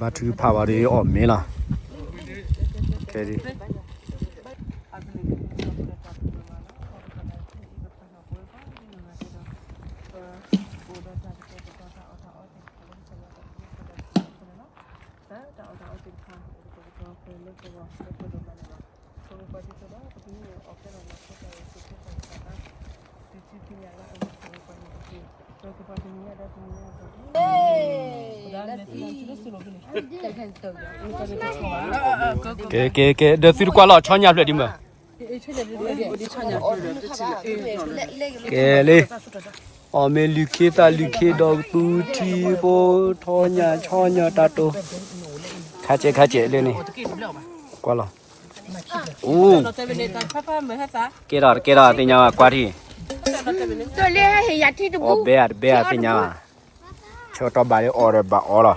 Ba thứ pha vào đi ổn mi lo. Kê đi. Kê kê kê, đơ tui đi qua lò chó nhà flẹ đi mà. Kê lê. Ơ mê lư khê ta lư khê đo tu thi bố thó nhà chó nhà ta tô. Khá chế khá chế lê nê. Qua lò. Ú. Kê đỏ kê đỏ tê nhà qua thi. Ơ bé à bé à tê nhà. Cho tao bà đi ổ rồi bà ổ lò.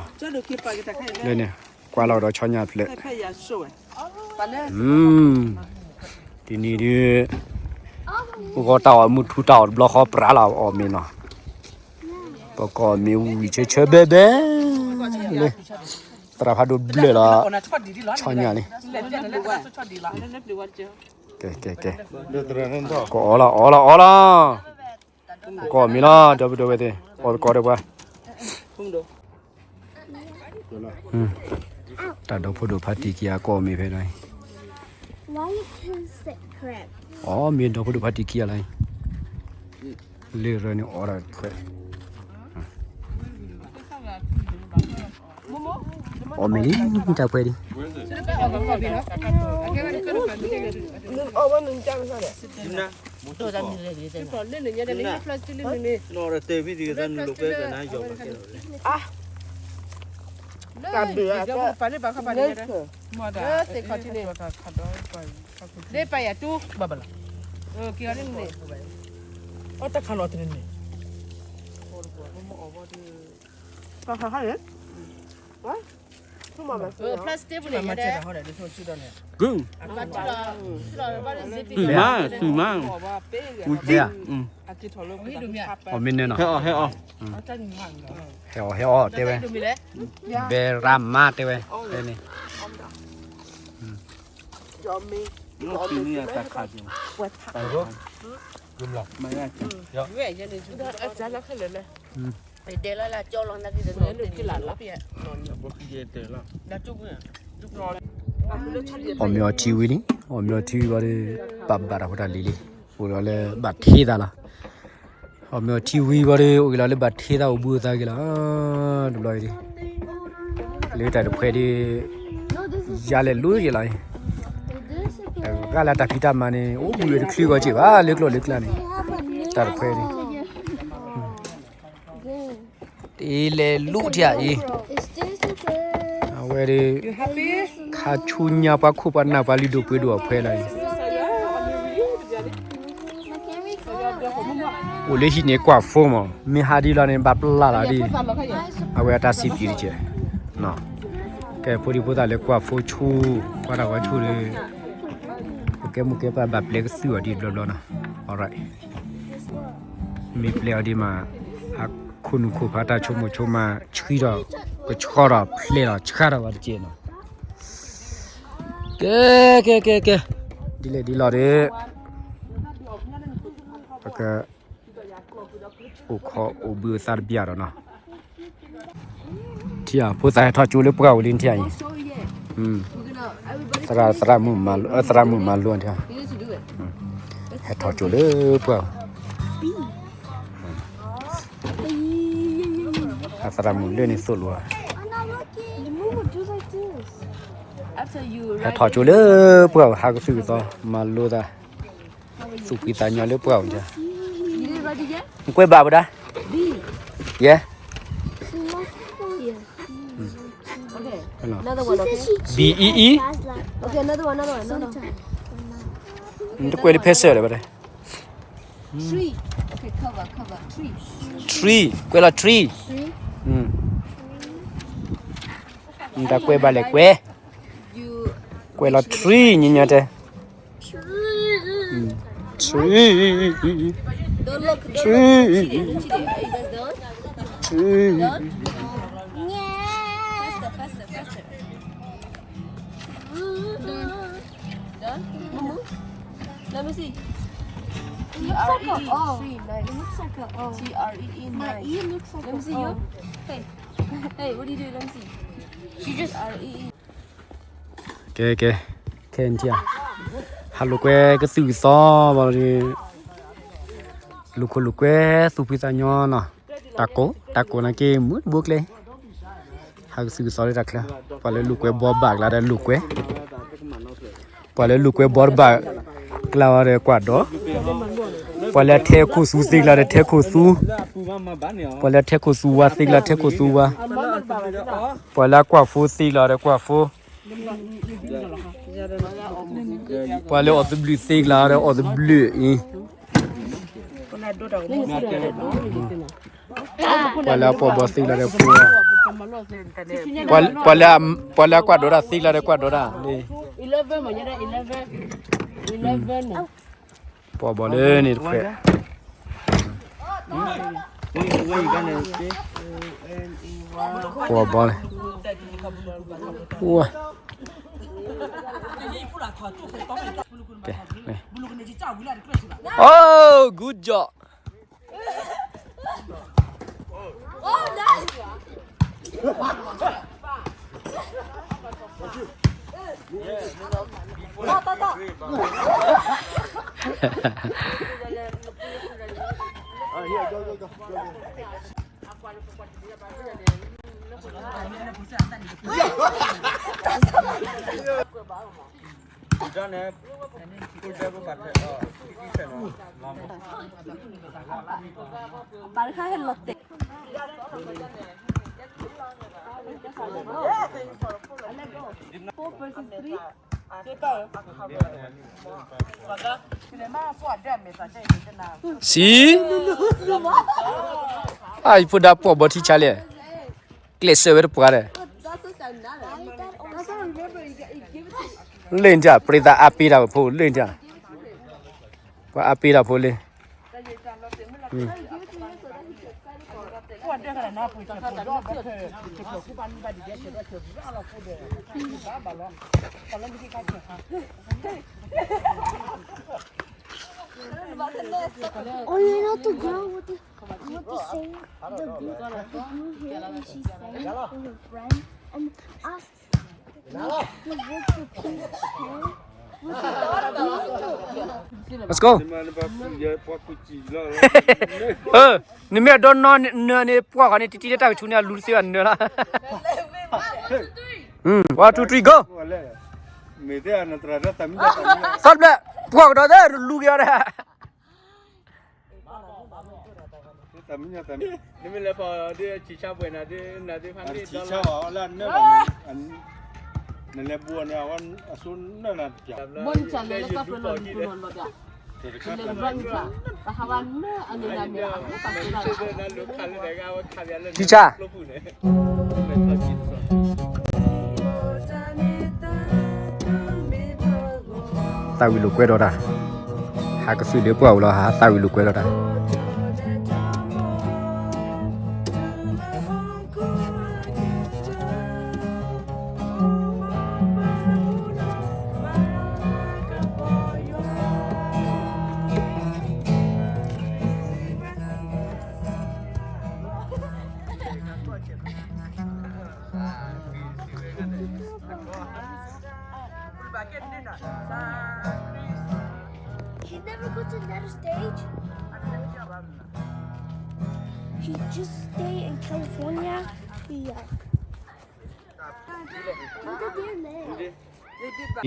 Đây nè, qua lò đó cho nhà lệ. Ừm. Thì nì đi. Gõ tao mù thu tao blog khó pra là ổ mì nọ. Bà có mì ui chớ chớ bé bé. Lê. Pra phá đồ blê là cho nhà đi. Kê kê kê. Có ổ lò ổ lò ổ lò. Kê mì lò, dô bê dô bê tê, ổ bê có được ba. Hm. Tả đó phô đồ phát tì kia có mì phê này. Ổ mì đó phô đồ phát tì kia này. Lê rồi nó ổ rồi phê. Ổ mì đi, ta phê đi. တၢ်ဘျုးအကဲ ပာ်လၢပာ်ခါပာ်လၢ လၢသ့ၣ်ခီၣ်ထံးန့ၣ် လၢပာ်ယၤတူ ဘၣ်ဘၣ်လီၤ က့ၤအီၤန့ၣ်န့ၣ် အီၣ်တၢ်ခါလီၤတန့ၣ်န့ၣ် ပာ်ခါခါန့ၣ် plastic ပူၤန့ၣ် ဂုၢ် သုးမါ သုးမါ ဝံၤက့ၤ အီၣ်မ့ၢ်နဲနီၤ ဟဲအီၣ် ဟဲအီၣ် ဟဲအီၣ် တဲဝဲ ဘဲရမါတဲဝဲ ဖဲန့ၣ် အီၣ်မ့ၢ်အီထံဝံၤလံ အီၣ်မ့ၢ်အီထံဝံၤဘၣ်ဒီး ဘၣ်ဘၣ်တၢ်ဖိတၢ်လံၤလံ အိၣ်ဒီးလၢဘၣ်ထံသးလီၤ အီၣ်မ့ၢ်အီထံဝံၤဘၣ်ဒီး အိၣ်က့ၤလီၤလၢဘၣ်ထံသးအိၣ်ဘှံးအိၣ်သါက့ၤလီၤ တဘျီအံၤ လၢတၢ်တဖှဲဒ် ယါလဲၤလိၤက့ၤလီၤ ဂၢ်လၢတၢ်ဖံးတၢ်မၤန့ၣ် အိၣ်ဘှံးဝဲတချုးဂီၤက့ၤဘၣ် လၢကျိၣ်လၢကျါန့ၣ် တၢ်တဖှဲဒ် တ့လဲၤလိၤထံအံၤ အဝဲဒီး ခါဆူညါပှၤခိၣ်ပှၤနၢ်ပှၤလုၢ်ဒိၣ်ပှ့ၤဒိၣ်အီၤ ဖှဲလီၤအံၤ အိၣ်လၢဟံၣ်န့ၣ်ကွၢ်ဖိမး မ့ၢ်ဟးဒ်လီၤန့ၣ် ဘၣ်ပျၢ်လီၤဒ် အဝဲအတၢ်စံးပျံၤတက့ၢ် ကဲဖိဒံဖိသၣ်လၢကွၢ်ဖိဆူၣ် ကွၢ်တၢ်ဝဲဆူၣ်ဒီး ပကဲမိၢ်ကဲပၢ်ဘၣ်ပျဲကသုၣ်အီၤဒ်ဘျီဘျီနီၤ alright မ့ၢ်ပျဲအီၤဒ်မး အခိၣ်နူာ်ခိၣ်ဖးတၢ်ဆိကမိၣ်ဆိကမး ဆှံထီၣ် ကဆှီထီၣ်ဖျဲးထီၣ်ဆှးထီၣ်ဝဲတက့ၢ်နီၤ ကဲ ကဲ ကဲ ကဲ ဒ်လဲၣ်ဒ်လဲၣ်ဒီး ပက အိၣ်ခိးအိၣ်ဘှံးအိၣ်သါတဘျီဒီးနီၤ ထံဧါ ဖိသၣ်ဟဲထီၣ်ကၠိလၢပှၢ်အိၣ်လံထံဧါအံၤ သရၣ် သရၣ်မုၣ်မၤလိ သရၣ်မုၣ်မၤလိထံဧါ ဟဲထီၣ်ကၠိလၢပှၢ် အသရၣ်မုၣ်လၢန့ၣ်သိၣ်လိၤဧါ ဟဲထီၣ်ကၠိလၢပှၢ် ဟးကသုၣ်ကသီ မၤလိသး သူၣ်ဖှံသးညီလၢပှၢ်အိၣ် နကွဲးဘၣ်ဝဲဒၣ် ယဲ Another one, okay? B E E? Okay, another one, another one, another one. နတကွဲးလၢဖဲစဲးလၢၤဘၣ် tree, ကွဲးလီၤ tree. နတကွဲးဘၣ်လဲၣ်ကွဲး ကွဲးလီၤ tree ညီညီတဲ tree, tree, tree. Done? Mumu? Let me see. T R E E, tree, nice. It looks like a O. T R E E, nice. My E looks like a O. Let me see you. Hey. Hey, what do you do? Let me see. She just T R E E. ကဲ ကဲ ခဲအံၤထံဧါ ဟးလိာ်ကွဲကသုၣ်ကသီဘၣ်ဒီး လိာ်ခိၣ်လိာ်ကွဲသူၣ်ဖှံသးညီနီၤ တၢ်ကိး တၢ်ကိးနာ်က့ မုၢ်တဘိကျဲ ဟးကသုၣ်ကသီလၢတၢ်ချၢ ပှၤလၢလိာ်ကွဲဘီဘၣ်ကျါဒီးလိာ်ကွဲ ပှၤလၢလိာ်ကွဲဘီတဘၣ်ကျါဒီးကွၢ်ဒီး ပှၤလၢထဲခိၣ်သူသ့ကျါဒီးထဲခိၣ်သူ ပှၤလၢထဲခိၣ်သူဝါသ့ကျါထဲခိၣ်သူဝါ ပှၤလၢအကွၢ်ဖိသ့ကျါဒီးကွၢ်ဖိ ပှၤလၢအီၣ်သဘျုးသ့ကျါဒီးအီၣ်သဘျုးအံၤ ပှၤလၢအပီၢ်ဘီသ့ကျါဒီးပီၢ် ပှၤလၢ ပှၤလၢအကွၢ်ဒီးတၢ်သ့ကျါဒီးကွၢ်ဒီးတၢ် ပီၢ်ဘီလၢန့ၣ်တခွဲး ပီၢ်ဘီလၢ Oh, good job. စံး, အါ ယဖိဒါပှီၢ်ဘီထံဆါလဲၣ်, ကျဲးစၢးဝဲတပှၢ်ဒီး, လ့ၣ်နတၢ် ပြိသတ် အါပ့ၤတၢ်ဝဲဖိ လ့ၣ်နတၢ်, ပှၤအါပ့ၤတၢ်ဖိလ့ၣ်. Let's go. နမ့ၢ်အဒိနီၢ်နၢၤန့ၣ် ပှၢ်ဃီန့ၣ် တံတံလၢတၢ်ကဆူန့ၣ် အလူတသ့ဘၣ်နၢၤလီၤ. One, two, three, go. သီတဘျဲၣ် ပှၢ်ကဒီးသ့ လူက့ၤအီၤဒီး နမ့ၢ်လဲၤဖီဒ်ဆံးဆါပှဲၤနၤဒ်နၤဒ်ဖးန့ၣ်ဒီလီၤ, နလဲၤဘှီန့ၣ် အဝဲအစိနၢ်နၤတပျၢ်, ဘီနစၢ်လဲၤလၢကၢ်ပၢလီၤဒူလီၤလီၤဒီး, လဲၤဘျီနစၢ်, ပဟးဝဲနၢ်အန့ၣ်နၤန့ၣ် အဝဲကၢ်ပၢလီၤ, ထံဆါ သးဝံၤလိာ်ကွဲဒီးတၢ်, ဟးကသုးလၢပှၢ်ဝံၤလီၤ ဟးသးဝံၤလိာ်ကွဲဒီးတၢ်.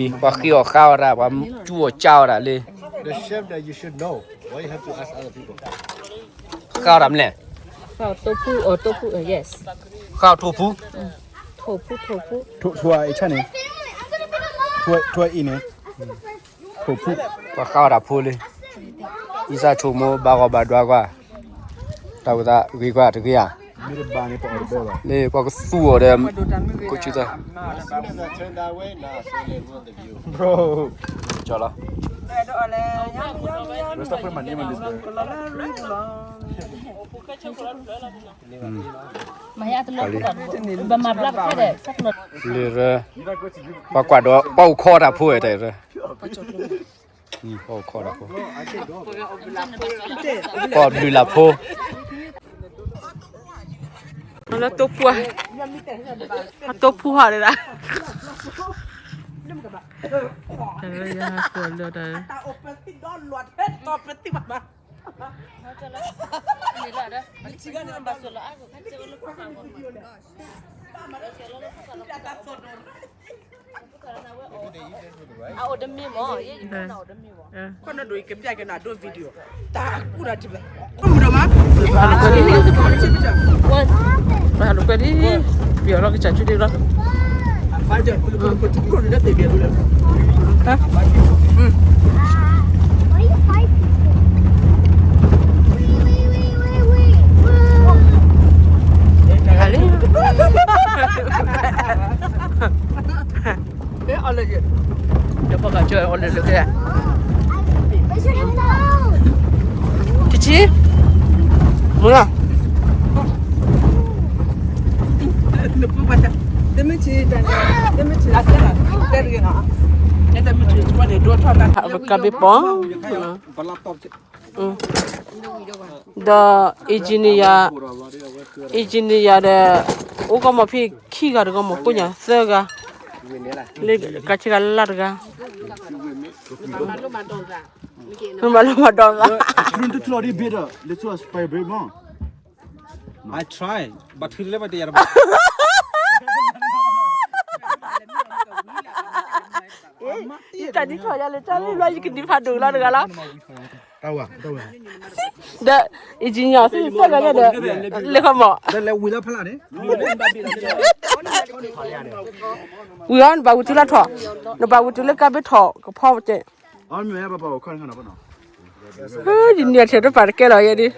ပှၤဃ့အီၣ်ဃါအီၣ်တၢ် ပှၤကၠူအီၣ်ကၠါအီၣ်တၢ်လၢ ဃါအီၣ်တၢ်မလဲၣ်, ဃါအီၣ်ထိၣ်ဖူ, ထိၣ်ဖူ, ထိၣ်ဖူ, ထိၣ်အံၤန့ၣ်, ထိၣ်ဖူ, ပှၤဃါအီၣ်တၢ်ဖိလၢ အံသၣ်ဆိမိၣ် ဘၣ်ဂီၢ်ဘၣ်ဒွါကွၢ်, တၢ်ဝဲသးဂ့ၤကွၢ်တဂ့ၤဧါ, လၢပှၤကသူအီၤဒီး ကိးဆူသး ကၠီလီၤ. လၢ ပှၤကွၢ်ဒီး ပှၤအိၣ်ခိးတၢ်ဖိဝဲတၢ်ရၢ ပှၤအိၣ်ခိးတၢ်ဖိ, ပှၤဘျုးလၢ်ဖိ, လၢတိဖူ, တိဖူဟးဒၣ်, ယဟးကိးလၢတၢ် အအိၣ်တမ့ၢ်မ့ၢ်, ယဲယဖးန့ၣ်အိၣ်တမ့ၢ်မ့ၢ်, ခီနဒိးယကပျဲက့ၤနၤဒိ video, တၢ်ကူၣ်ဒီးထံၣ်ဘၣ်, မုၢ်ဒီးမး, ပှၤလိာ်ကွဲလံ, ပယီၤလီၤကစၢ်ဆူဒ့လီၤ, တဆံ, မုၢ်လီၤ, ကဘ့ၣ်ပီ, ဒီး engineer, engineer ဒီး အိၣ်ကီၢ်မီၤဖံးခံဂၤတဂီၢ်မီၤကိးညါသၢဂၤ, လၢကဆ့ကၤလၢ်တဂၤ, မၤလိမၤဒိးသး, ယတၢ်နံၣ်ထီၣ်ယၤလၢတၢ်လၢယကနံၤဖးဒိၣ်လီၤတဂၤလီၤ. တၢ်ဝဲ တၢ်ဝဲ ဒီး အံၤကညီ သုသၢဂၤညါဒီး လဲၤခီမီၢ် ဒီးလဲၤဝံၤလၢဖျါန့ၣ် ဝံၤအီၤ နဘၣ်ဝံၤတုၤလၢထီၣ် နဘၣ်ဝံၤတုၤလၢကါဘ့ထီၣ် ကဖီပကဲ အီၤမ့ၢ်ပပၢ်အိၣ်ခီန့ၣ်ခီနီၤပနီၤ ယံၤနံၣ်အထၢၣ်တပာ်တကဲလီၤယဲဒ်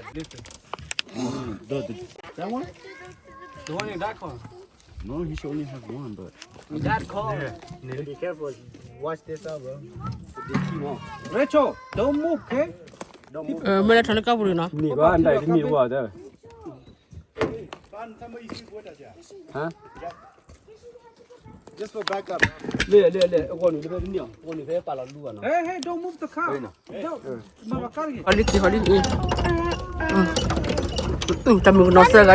That one? The one in that corner. No, he should only have one, but. In that corner. Be careful. Watch this out, bro. Rachel, don't move, okay? မ့ၢ်လၢထီၣ်လၢကါပူၤနီၤ Huh? Just for backup. လဲၤ လဲၤ လဲၤ အဂီၢ်နုာ်လၢဖဲတနံၣ်အီၤ အဂီၢ်နုာ်ဖဲပာ်လီၤလူၤဘၣ်နီၤ Hey, hey, don't move the car. ဟီလံက့ၤ ဟီလံက့ၤ တၢ်မုၣ်ကနီၤသၢဂၤဒ်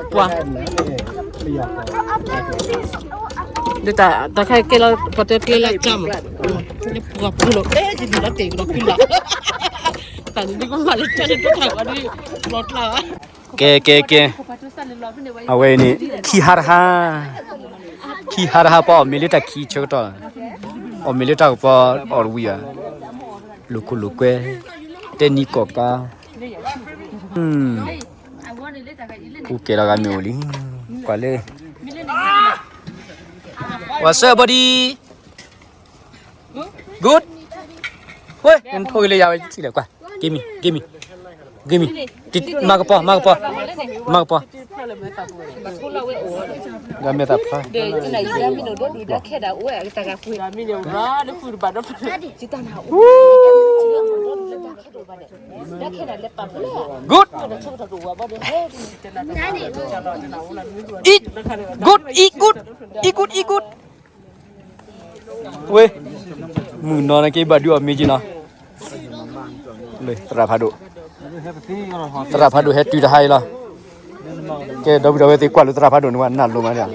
ပှၤ ဒ်တၢ်တၢ်ခဲကဲလီၤ ပှၤတဲကျဲလၢကၢ်မး လၢပှၤပူၤလီၤ အဲ ယဒုးလီၤတ့ၢ်ကဒီးဖံလီၤ တၢ်န့ၣ်ဒ်ကမၤလၢကၢ်လၢတၢ်ဝဲဒ် လီၤကျါ ကဲ ကဲ ကဲ အဝဲအံၤန့ၣ် ခံဟါတဟါ ခံဟါတဟါ ပှၤအီၣ်မ့ၤလၢတၢ်ခံဆၢကတီၢ် အီၣ်မ့ၤလၢတၢ်ကပီၤအီၣ်တဝံၤဧါ လိာ်ခိၣ်လိာ်ကွဲ တဲနံၤကီၢ်ကါ အိၣ်ကဲလီၤဂၤမ့ၢ်အိၣ်လံ ကွၢ်လၢ What's up, buddy? Good? ဝဲ နထိၣ်ဂ့ၤလၢယၤဝဲထံၣ်လဲၣ် ကွၢ် give me, give me, give me, မၤကပီၤ မၤကပီၤ မၤကပီၤ ဒီးမ့ၢ်သးဖျါ Good. Eat. Good. Eat good. Eat good. Eat good. ဝဲ မုၢ်နီၤနက့ဘၣ်ဒုးအီၣ်မ့ၤက့နီၤ လၢသရၣ်ဖးဒိၣ် သရၣ်ဖးဒိၣ်ဟဲတုၤတဟါအံၤလီၤ ကဲ ဒီပုၢ်ဒီဝဲၢ်သ့ၣ်ကွၢ်လၢသရၣ်ဖးဒိၣ်န့ၣ်ဝဲနၢ်လိၤမးန့ၣ်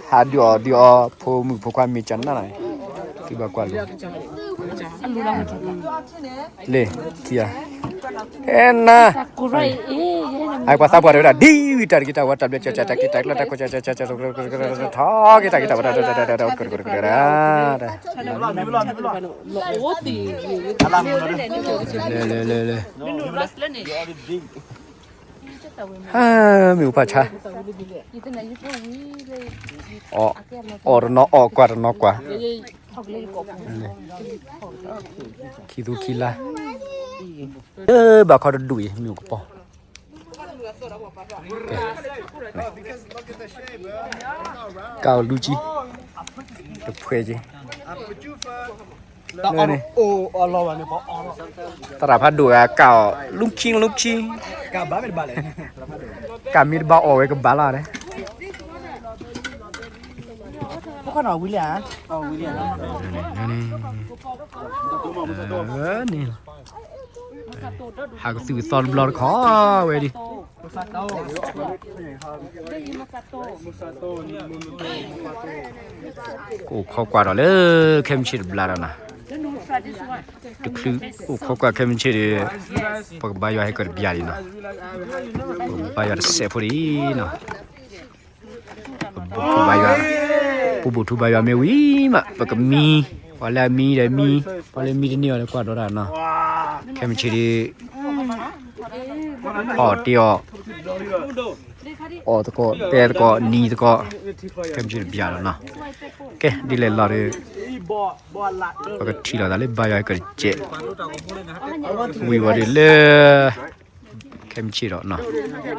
ဟးဒုးအီၣ်ဒုးအီ ဖိမုၣ်ဖိခွါမ့ၤကနၣ်လီၤ က့ဘၣ်ကွၢ်လၢ လ့ၣ် ခံဂၤ အဲနၤ အပှၤသးပှၢ်တဝဲဒၣ် ဒ်ဝံၤတၢ်တက့ၢ်တၢ်ဝဲတၢ်ဘျဲၣ် ကၠၢ်ကၠၢ်တၢ်က့ၢ်တၢ်ကျၢၢ်တၢ်ကီၢ် ကၠၢ်ကၠၢ်ကၠၢ်ကၠၢ် ထီက့ၤတၢ်က့ၢ်တၢ်ဝဲတၢ် လ့ၣ်လ့ၣ်လ့ၣ်လ့ၣ် ဟါ မ့ၣ်အူဖးဆါ အီၣ် အီၣ်တနီၤ အီၣ်ကွၢ်တနီၤကွၢ် ခံသူခံလါ လၢဘၣ်ခီတဒူၣ်အံၤ မ့ၣ်အူကပီၤ ကၢ်အီၣ်လူကံ တဖှဲက့ လၢန့ၣ် သရၣ်ဖးဒိၣ်ဂၤကၢ်အီၣ် လူခံလူခံ ကၢ်မ့ၢ်တဘၣ်အီၣ်ဝဲကဘၣ်လီၤ လၢန့ၣ် ဟးကသုၣ်ကသီတဘျီတခီဝဲဒၣ် ကအိၣ်ခိးကွၢ်ဒီးလၢ ခဲမုၢ်ဆ့ၣ်တဘျီဒီးနီၤ တချုးအိၣ်ခိးကွၢ်ခဲမုၢ်ဆ့ၣ်ဒီး ပကဘါယွၤဟဲကၢၣ်တဘျီဒံးနီၤ ပကဘါယွၤတစဲးဖိဒံးနီၤ ပဘူၣ်ထူဘါယွၤ ပဘူၣ်ထူဘါယွၤမ့ၢ်ဝံၤမး ပကမံ ပှၤလၢအမံဒီးမံ ပှၤလၢမံတန့ၢ်အီၤဒီးကွၢ်ဒီးတၢ်နီၤ ခဲမုၢ်ဆ့ၣ်ဒ် အီၣ်တ့ၢ်အီၣ် အီၣ်သကိး တဲသကိး နံၤသကိး ခဲမုၢ်ဆ့ၣ်တဘျီလီၤနီၤ ကဲ ဒ်လဲၣ်လီၤဒီး ပကထံၣ်လိာ်သးလၢဘါယွၤကစဲး ဝံၤဝဲဒၣ်လၢ ခဲမုၢ်ဆ့ၣ်ဒီးနီၤ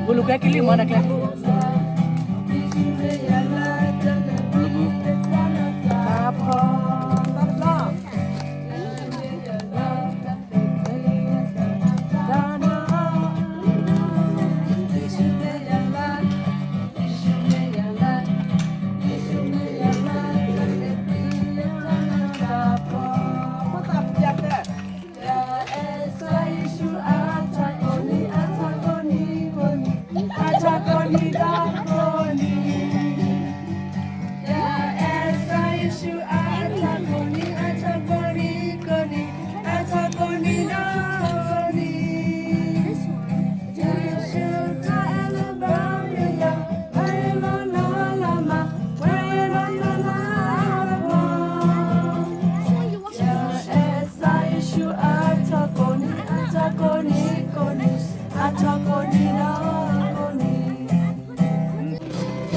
ဘလူးကဲကလံၤမၤနကျဲ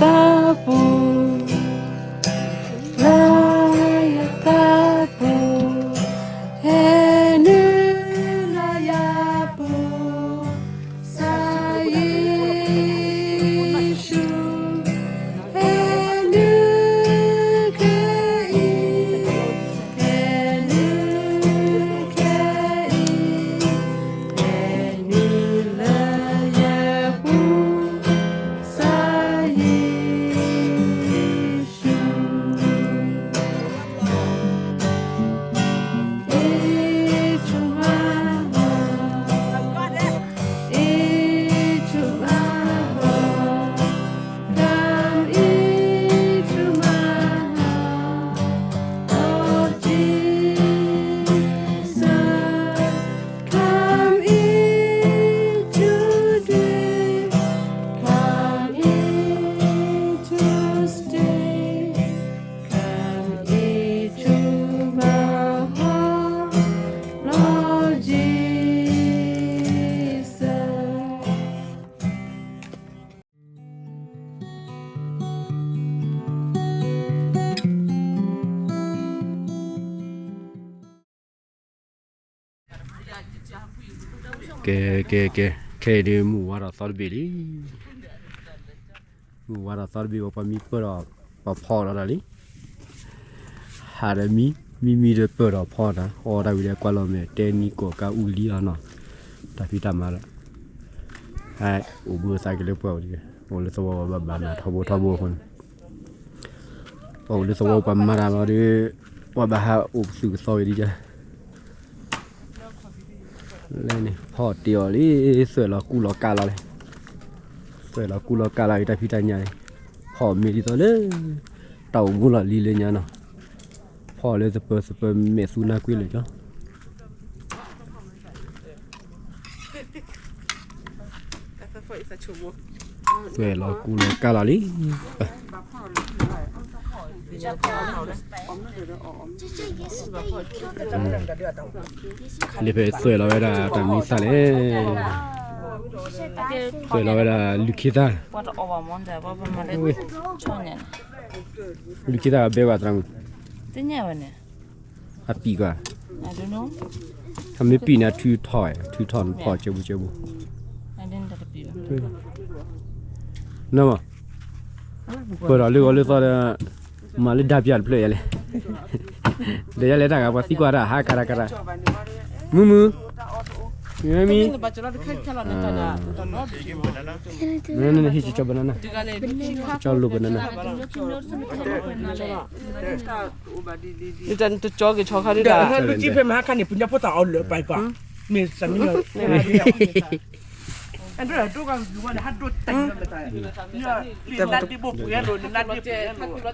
သးပူၤ လၢယသးပူၤ ဟဲနုာ်လီၤယၤပူၤ ကစၢ်ယ့ၣ်ၡူး ဟဲနုာ်ခဲအံၤ ဟဲနုာ်ခဲအံၤ ဟဲနုာ်လၢယပူၤ ကစၢ်ယ့ၣ်ၡူး into my heart, into my heart, come into my heart, Lord Jesus, come in to dwell, come in to stay. Come into my heart, Lord Jesus. ကဲ ကဲ ကဲ ခဲအံၤဒုးမုၢ်ဝါထီၣ်သီတဘ့ၣ်လံ. မုၢ်ဝါထီၣ်သီတဘ့ၣ် ပှၤမံပၢၢ်ဒီးပှၤဖီဒီးတၢ်လံ. ဟးဒီးမံ မံမံဒီးပၢၢ်ဒီးဖီတၢ် အီၣ်တၢ်ဝံၤဒီးကွၢ်လီၤမဲာ် တဲနံၤကိးကါအူလံလီၤနီၤ. တၢ်ဖံးတၢ်မၤလၢ ဟဲအိၣ်ဘှံးသးက့ၤလၢပှၤအိၣ်တဂ့ၤ အိၣ်လၢသဝီဘၣ်ဘၣ်နၤထီဘိထီဘိအဃိန့ၣ် ပှၤအိၣ်လၢသဝီပှၤမၤတၢ်လီၤဒီး ပှၤဘၣ်ဟးအိၣ်ကသုးကသီဝဲဒ် လၢန့ၣ် ဖီတ့ၢ်အီၤလံ သွဲၣ်လီၤကူလီၤကးလီၤလံ. သွဲၣ်လီၤကူလီၤကးလီၤအံၤ တၢ်ဖံးတၢ်ညၣ်န့ၣ် ဖီမ့ၢ်ဒ်သိးလၢ တၢ်အိၣ်မူလီၤလံလၢညါနီၤ. ဖီလၢသပၢၤသပၢၤမဲာ်သူနါကွ့လၢာ်ကီ သွဲၣ်လီၤကူလီၤကးလီၤလံ. လၢဖဲသွဲၣ်လီၤဝဲဒၣ်တၢ်မံသၣ်လဲၣ်. သွဲၣ်လီၤဝဲဒၣ်လုၢ်ခ့သၣ် လုၢ်ခ့သၣ်ဘဲဝဲသရၣ်မုၣ် အပံာ်ကွၢ် အမ့ၢ်ပံာ်န့ၣ် ထုထီၣ် ထုထီၣ်ဖီၣ်ကၢပူၤကၢပူၤ နမ့ၢ် ပၢၢ်ထီၣ်လၢဂီၤလၢသီဒီး မၤလၢဒါပျၢ်တဖျၢၣ်ယၤလဲၣ်. ဒီးယၤလဲၤတၢ်ဂၤ ပှၤသံကွၢ်တၢ်ဟးကါတၢ်ကါတၢ် မုၢ်မုၢ် မ့မံ နဟ့ၣ်ကၠီဘနန ကၠီလိာ်ဘနန တကၠီက့ၤဆီခါဒ်တၢ် ဖဲမဟါခါန့ၣ် ပညါဖိသၣ်အီၤလၢပာ်ပာ် မ့ၢ်စမံလီၤ အဒိၣ်ဒိၣ်ကဂုၤဝဲန့ၣ် ဟးဒိၣ်တၢ်လီၤမတၤ, နနၢ်ဒ့ၣ်ဘိပှဲၤလိာ် နနၢ်ဒ့ၣ်ပှဲၤလိာ်,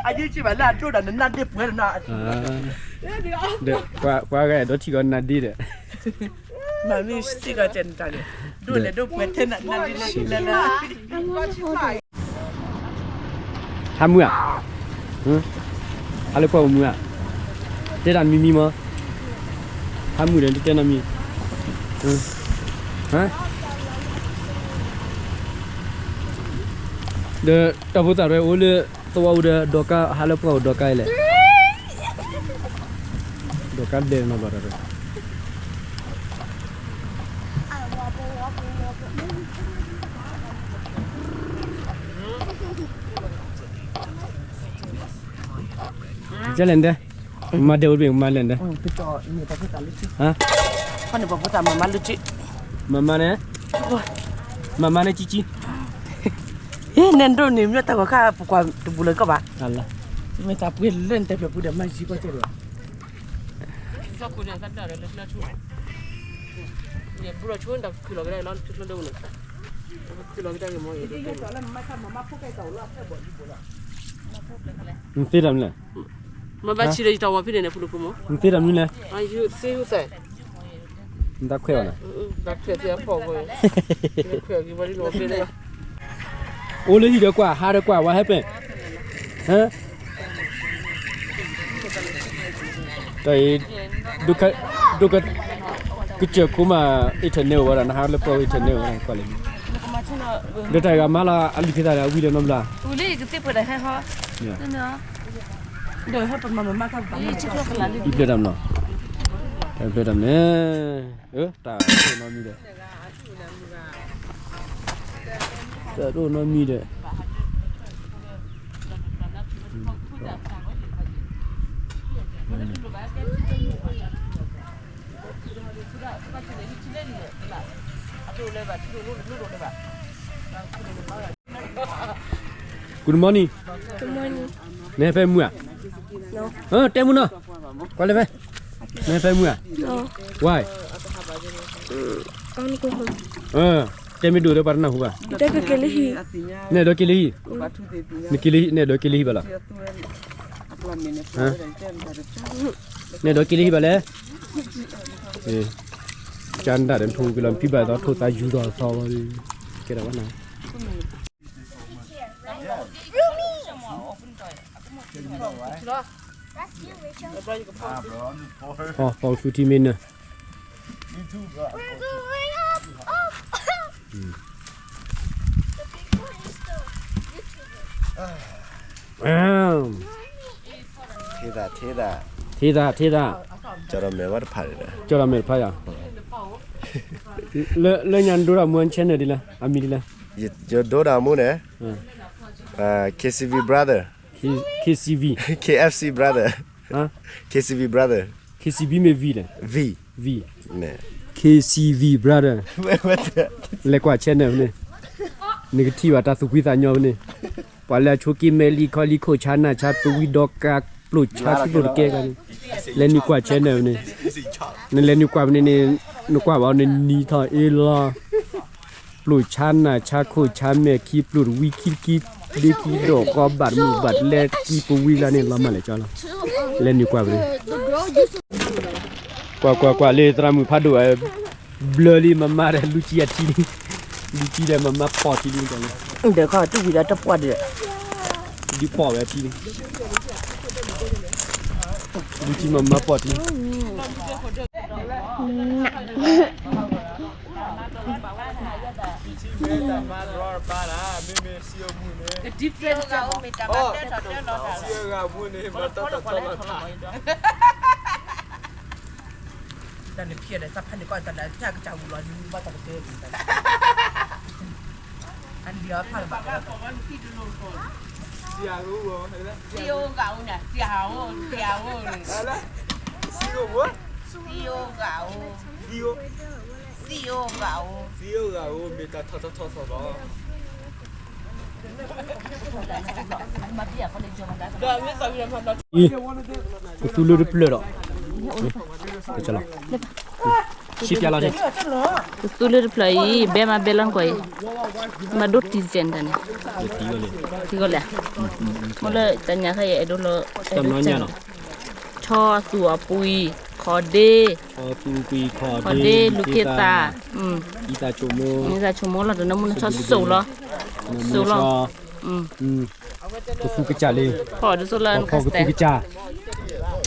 အယ့ၢ်က့ဘၣ်လၢအဒိၣ်ဒီး နနၢ်ဒ့ၣ်ပှဲၤလိာ်နီၤ, ဒီးပှၤဂၤအဲၣ်ဒိးထံၣ်ကီးနၢ်ဒ့ၣ်ဒီး, မ့ၢ်စံၣ်ကီးတဲနတၢ်န့ၣ်, ဒိၣ်လဲၣ်ဒိၣ်ပှဲၤထဲနနၢ်ဒ့ၣ်လၢလၢ ဟးမုာ်ဧါ, ဟးလၢပှၢ်အိၣ်မုာ်ဧါ, တဲတၢ်မံၤမံၤမး, ဟးမုာ်ဒီးတဲနီတမံၤ, ဒီးတၢ်ဖိသၣ်ရဲအိၣ်လၢသဝီအိၣ်ဒီး ဒီကါဟးလၢပှၢ်အိၣ်ဒီကါလဲၣ်, ဒီကါဒဲးနီၤဘၣ်ဒီး ကလဲၣ်ဒဲး, မၤဒဲးအိၣ်တဘ့ၣ် မၤလဲၣ်ဒဲး, ဟါ, မၤမါန့ၣ်, မၤမါန့ၣ်ကံကံ, နဲဒိၣ်န့ၣ် မ့ၢ်တၢ်ဂီၤခါ ပကွၢ်တဘူးလၢကီၢ်ဘၣ်, မ့ၢ်တၢ်ပှ့ၤလၢနတဲဖျၢၣ်ပူၤဒီး မၤယံၤကီၢ်ကဲဒီး နသ့တၢ်မနုၤလဲၣ်, မ့ၢ်ဘၣ်ဆံးဒီးယတၢ်ဝီဖဲန့ၣ်န့ၣ် ဖိဒိၣ်ဖိမး, နသ့တၢ်မနုၤလဲၣ်, သ့, နတၢ်ခွဲးဘၣ်န့ၣ်, အိၣ်လၢဟံၣ်ဒီးကွၢ် ဟးဒီးကွၢ် what happened, ဟါ တၢ်အံၤ ဒိၣ်က ကစၢၢ်ခိမး internet ဝဲဒၣ် နဟးလၢပှၢ် internet ဝဲဒၣ် ကွၢ်လၢ်လံ, ဒီးတၢ်ဂၤမၤလီၤ အလံာ်ဖဲသးဒီး အဝံၤဒီးနီတဘျီ, အံၤပျဲၢ်တၢ်မနီၤ, တၢ်အံၤပျဲၢ်တၢ်မနီၤ, တၢ်ဒိၣ်နီတမံၤဒီး တၢ်ဒိၣ်နီတမံၤဒီး Good morning, Good morning. နဟဲဖဲမုၢ်ဧါ, တဲမုၢ်နီၤ, ကွၢ်လၢဖဲ, နဟဲဖဲမုၢ်ဧါ, why, တဲမ့ၢ်ဒိၣ်ဒီးပှၤတနၢ်ဟူဘၣ်, နအဲၣ်ဒိးက့ၤလၢဟံၣ်, နအဲၣ်ဒိးက့ၤလၢဟံၣ်ဘၣ်လီၤ, နအဲၣ်ဒိးက့ၤလၢဟံၣ်ဘၣ်လဲၣ်, ကၢ်ဒၣ်ဒီး နထိၣ်က့ၤလီၤ နဖံဘၣ်သီ ထိၣ်သးယူၤထီၣ်သီဝဲ, ကဲဒၣ်ဝဲနၤ That's you, Rachel. အီ ပှၤကသူထံမ့ၢ်နၢၤ, The big one is the YouTuber. ထံသး ထံသး ထံသး ထံသး, ကၠီဒီးမဲာ်ဝဲတဖၣ်န့ၣ်ဒီး, ကၠီဒီးမဲာ်တဖၣ်ယၤ, လၢညါနဒိတၢ်မူ channel ဒ်လဲၣ်, အမံၤဒ်လဲၣ်, ယဒိတၢ်မူန့ၣ်, KCV brother, KCV, KFC brother, KCV brother, KCV မ့ၢ် V လဲၣ်, V, KCV brother, လဲၤကွၢ် channel န့ၣ်, နကထံၣ်ဘၣ်တၢ်သူၣ်ဖှံသးညီန့ၣ်, ပှၤလၢအဆိးက့မဲာ်လံ ခီလံ ခိၣ်ဆါနၢ်ဆါ ပဝံဒီကါ ပျိၢ်ဆါ ပျိၢ်တကဲဂၤန့ၣ်, လဲၤနုာ်ကွၢ် channel န့ၣ်, နလဲၤနုာ်ကွၢ်န့ၣ်န့ၣ်, နကွၢ်ဘၣ်အီၤန့ၣ်နံၤထီၣ်အ့လီၤ, ပျိၢ်ဆါနၢ်ဆါ ခိၣ်ဆါမဲာ်ခံ ပျိၢ်တဝံခံခံ, ဒ့ခံဒီးကီဘၣ်တမုာ်ဘၣ်တလဲခံ ပဝံဂၤန့ၣ် လီၤမၢ်လဲၣ်ကၠီလီၤ, လဲၤနုာ်ကွၢ်န့ၣ်, ကွၢ်ကွၢ်ကွၢ်လၢသရၣ်မုၣ်ဖးဒိၣ်ဝဲ, ဘျၢလံ မမါဒီး လူကံအထံလံ, လူကံဒီး မမါပိာ်ထံလံ, ဒီးခီတူၢ်ဝံၤဒီးတပှၢ်ဒီး, ဒ်ပိာ်ဝဲထံလံ, လူကံ မမါပိာ်ထံ, တၢ်န့ၣ်ဖျဲးဒီး သးဖးန့ၣ်ကီၢ်တၢ်လၢတၢ်ကစၢ်ဝူၤလီၤ ယဘၣ်တၢ်ကတၢၢ်န့ၣ်, အလံၤအီၤဖးလၢဘၣ်, သံအိၣ်ဂၤအိၣ်န့ၣ် သံဟးအိၣ် သံဟးအိၣ်န့ၣ်, သံအိၣ်ဂၤအိၣ်, သံအိၣ်ဂၤအိၣ်, သံအိၣ်ဂၤအိၣ် မ့ၢ်တၢ်ထီၣ်ထီၣ်ထီၣ်ထီၣ်လီၤ. ကသူလၢတပျၢၢ်ဒီး, ကလီၤ, ဆံပျါလီၤန့ၣ်, ကသူလၢတဖျၢၣ်အံၤ ဘဲမၤဘဲလီၤနကွၢ်အံၤ, မၤဒိတံၢ်စဲၣ်နတၢ်န့ၣ်, ထံဂီၤလဲၣ်, မ့ၢ်လၢတၢ်ညၣ်ခါအံၤ အဲၣ်ဒိးလီၤ, ဆီသူၣ်အပှံၤ, ခီၣ်ဒ့, ခီၣ်ဒ့, လူၤခ့သၣ်, သးဆိမိၣ်လီၤ တနၢမူနဆီစိၣ်လီၤ, စိၣ်လီၤ, ကသူကစၢ်လံ, ဖီကသူကစၢ်,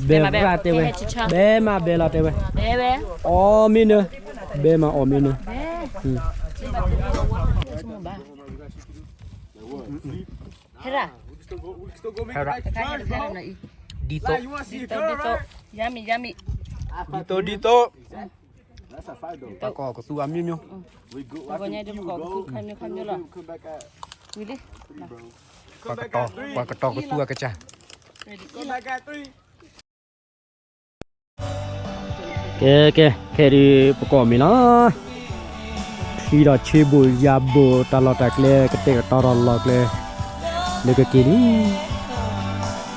ဘဲရၣ်တဲဝဲ, ဘဲမၤဘဲလီၤတဲဝဲ, အီၣ်မ့ၢ်နၢ, ဘဲမၤအီၣ်မ့ၢ်နၢ, ဟဲရၣ်, ဒ်သိး, ဒ်သိး, ဒ်သိး, ဒ်သိး, တၢ်ကီၢ်ကသူအမျိုးမျိုး, တၢ်ကီၢ်ညါဒ်ပကီၢ်ကသူခါမျိုးခါမျိုးလီၤ, ဝံၤလံ, ပှၤကတီၤ, ပှၤကတီၤကသူအကစၢ် ကဲ ကဲ ခဲအံၤဒုးပကီၢ်မ့ၤလီၤ, ထံဒီးဆ့ဘိၣ်ယၤဘိၣ် တၢ်လီၢ်တၢ်ကျဲ ကတဲာ်ကတီၤထီၣ်လီၢ်ကျဲ လၢကက့ၤလံ,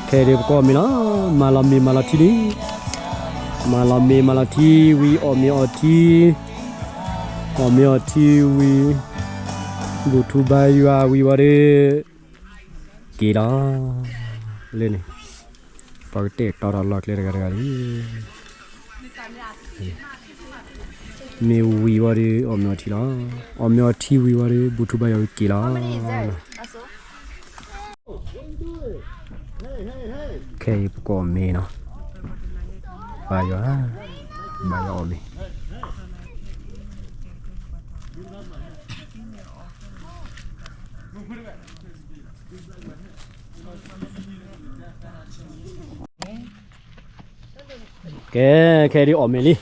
ခဲအံၤဒုးပကီၢ်မ့ၤလီၤ, မၤလီၤမ့ၤမၤလီၤထံလံ, မၤလီၤမ့ၤမၤလီၤထံဝံၤ အီၣ်မ့ၤအီထံ, အီၣ်မ့ၤအီထံဝံၤ ဘူၣ်ထူဘါယွၤဝံၤဝံၤဒီး က့ၤလီၤ, လၢန့ၣ် ပှၤကတဲာ်ကတီၤထီၣ်လီၢ်ကျဲတဂၤတဂၤလံ, မ့ၢ်ဝံၤဝံၤဒီး အီၣ်မ့ၤအီထံလီၤ, အီၣ်မ့ၤအီထံဝံၤဝံၤဒီး ဘူၣ်ထူဘါယွၤဝံၤက့ၤလီၤ, ခဲအံၤပကီၢ်မ့ၤနီၤ, ဘါယွၤ, ဘါယွၤအီၣ်မ့ၤ ကဲ ခဲအံၤဒုးအီၣ်မ့ၤ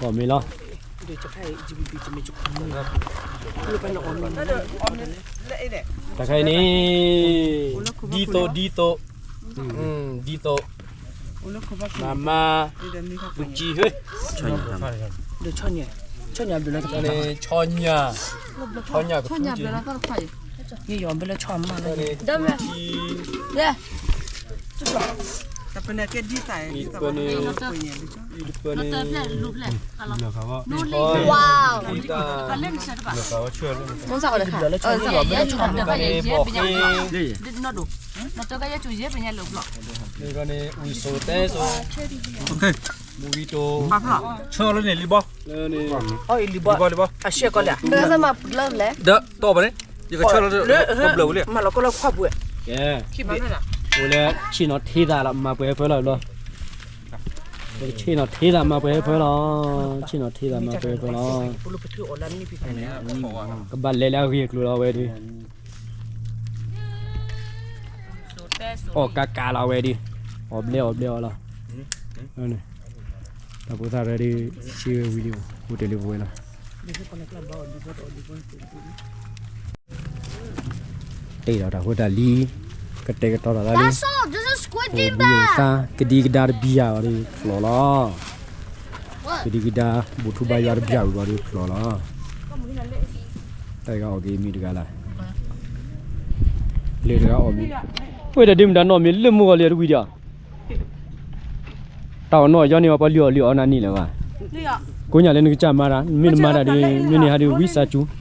လံ, အီၣ်မ့ၤလီၤ, တခါအံၤန့ၣ် ဒ်သိး ဒ်သိး, ဒ်သိး, မၤမၤ, ပကံဟ့, ဆီညၣ်, ဆီညၣ်, တပန့ၣ်, ဘီၣ်ဃ့, ဝံၤစိၤတဲစိၤ, မူဂံတိၤ, ဆၢလၢန့ၣ်လံဘီ, လံဘီလံဘီ, အရှဲကီးလၢ, ဒီးတီၢ်ဘၣ်န့ၣ်, ယကဆၢလၢ, ဘျၢၣ်ဝံၤလံ, မၤလီၤကီလၢခွါပူၤ, ကဲ, အိၣ်လၢဆ့ၣ်နီၤထ့သးလီၤ မၤပှဲၤဟဲဖၢလီၤဘျီ, ဆ့ၣ်နီၤထ့သးမၤပှဲၤဟဲဖၢလီၤ, ဆ့ၣ်နီၤထ့သးမၤပှဲၤဟဲဖၢလီၤ, ကဘၣ်လဲၤလၢအဂ့ၢ်အကျိၤလီၤဝဲဒုး အီၣ်ကးကးလီၤဝဲဒုး, အီၣ်ဘျဲၣ်အီၣ်ဘျဲၣ်အီၤလီၤ, တၢ်ဖိသၣ်ရဲဒုး ရှ့ဝဲဝံၤဒုး အိၣ်တ့ၢ်လၢပဝဲလီၤ, တ့ၢ်ဒီးတၢ်ဖိတၢ်လံၤ, ကတဲာ်ကတီၤထီၣ်သးလံ, အိၣ်ဘှံးအိၣ်သါ, ကဒံကဒါတဘံယၤဘၣ်ဒုးဖျိးလီၤ, ကဒံကဒါ ဘူၣ်ထူဘါယွၤတဘံယၤဘၣ်ဒုးဖျိးလီၤ, တၢ်ဂၤအီၣ်က့ၤမ့ၤတဂၤလၢ်, လၢတဂၤအီၣ်မ့ၤ, ဝဲဒၣ်ဒုးမတၤနီၣ်မ့ၤလၢမုၢ်ဂီၤလံၤတဝံၤဒီး တၢ်အီၣ်နီၣ်အီၤယီန့ၣ် ပှၤလုၢ်အီၣ်လုၢ်အီနၤန့ၣ်လၢၤဘၣ်, ကိးညါလၢနကစၢ်မၤတၢ် မ့ၢ်နမၤတၢ်ဒီး မ့ၢ်န့ၣ်ဟးဒုးဝံစၢ်ကၠူ ဒီး က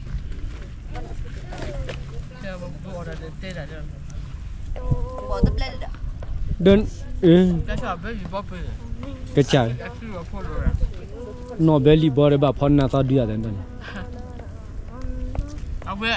စၢ် နီၢ်ဘဲလံာ်ဘီဒီးဘၣ်ဖီနၢ်သီဒုးယၤသဲန့ၣ် အဝဲ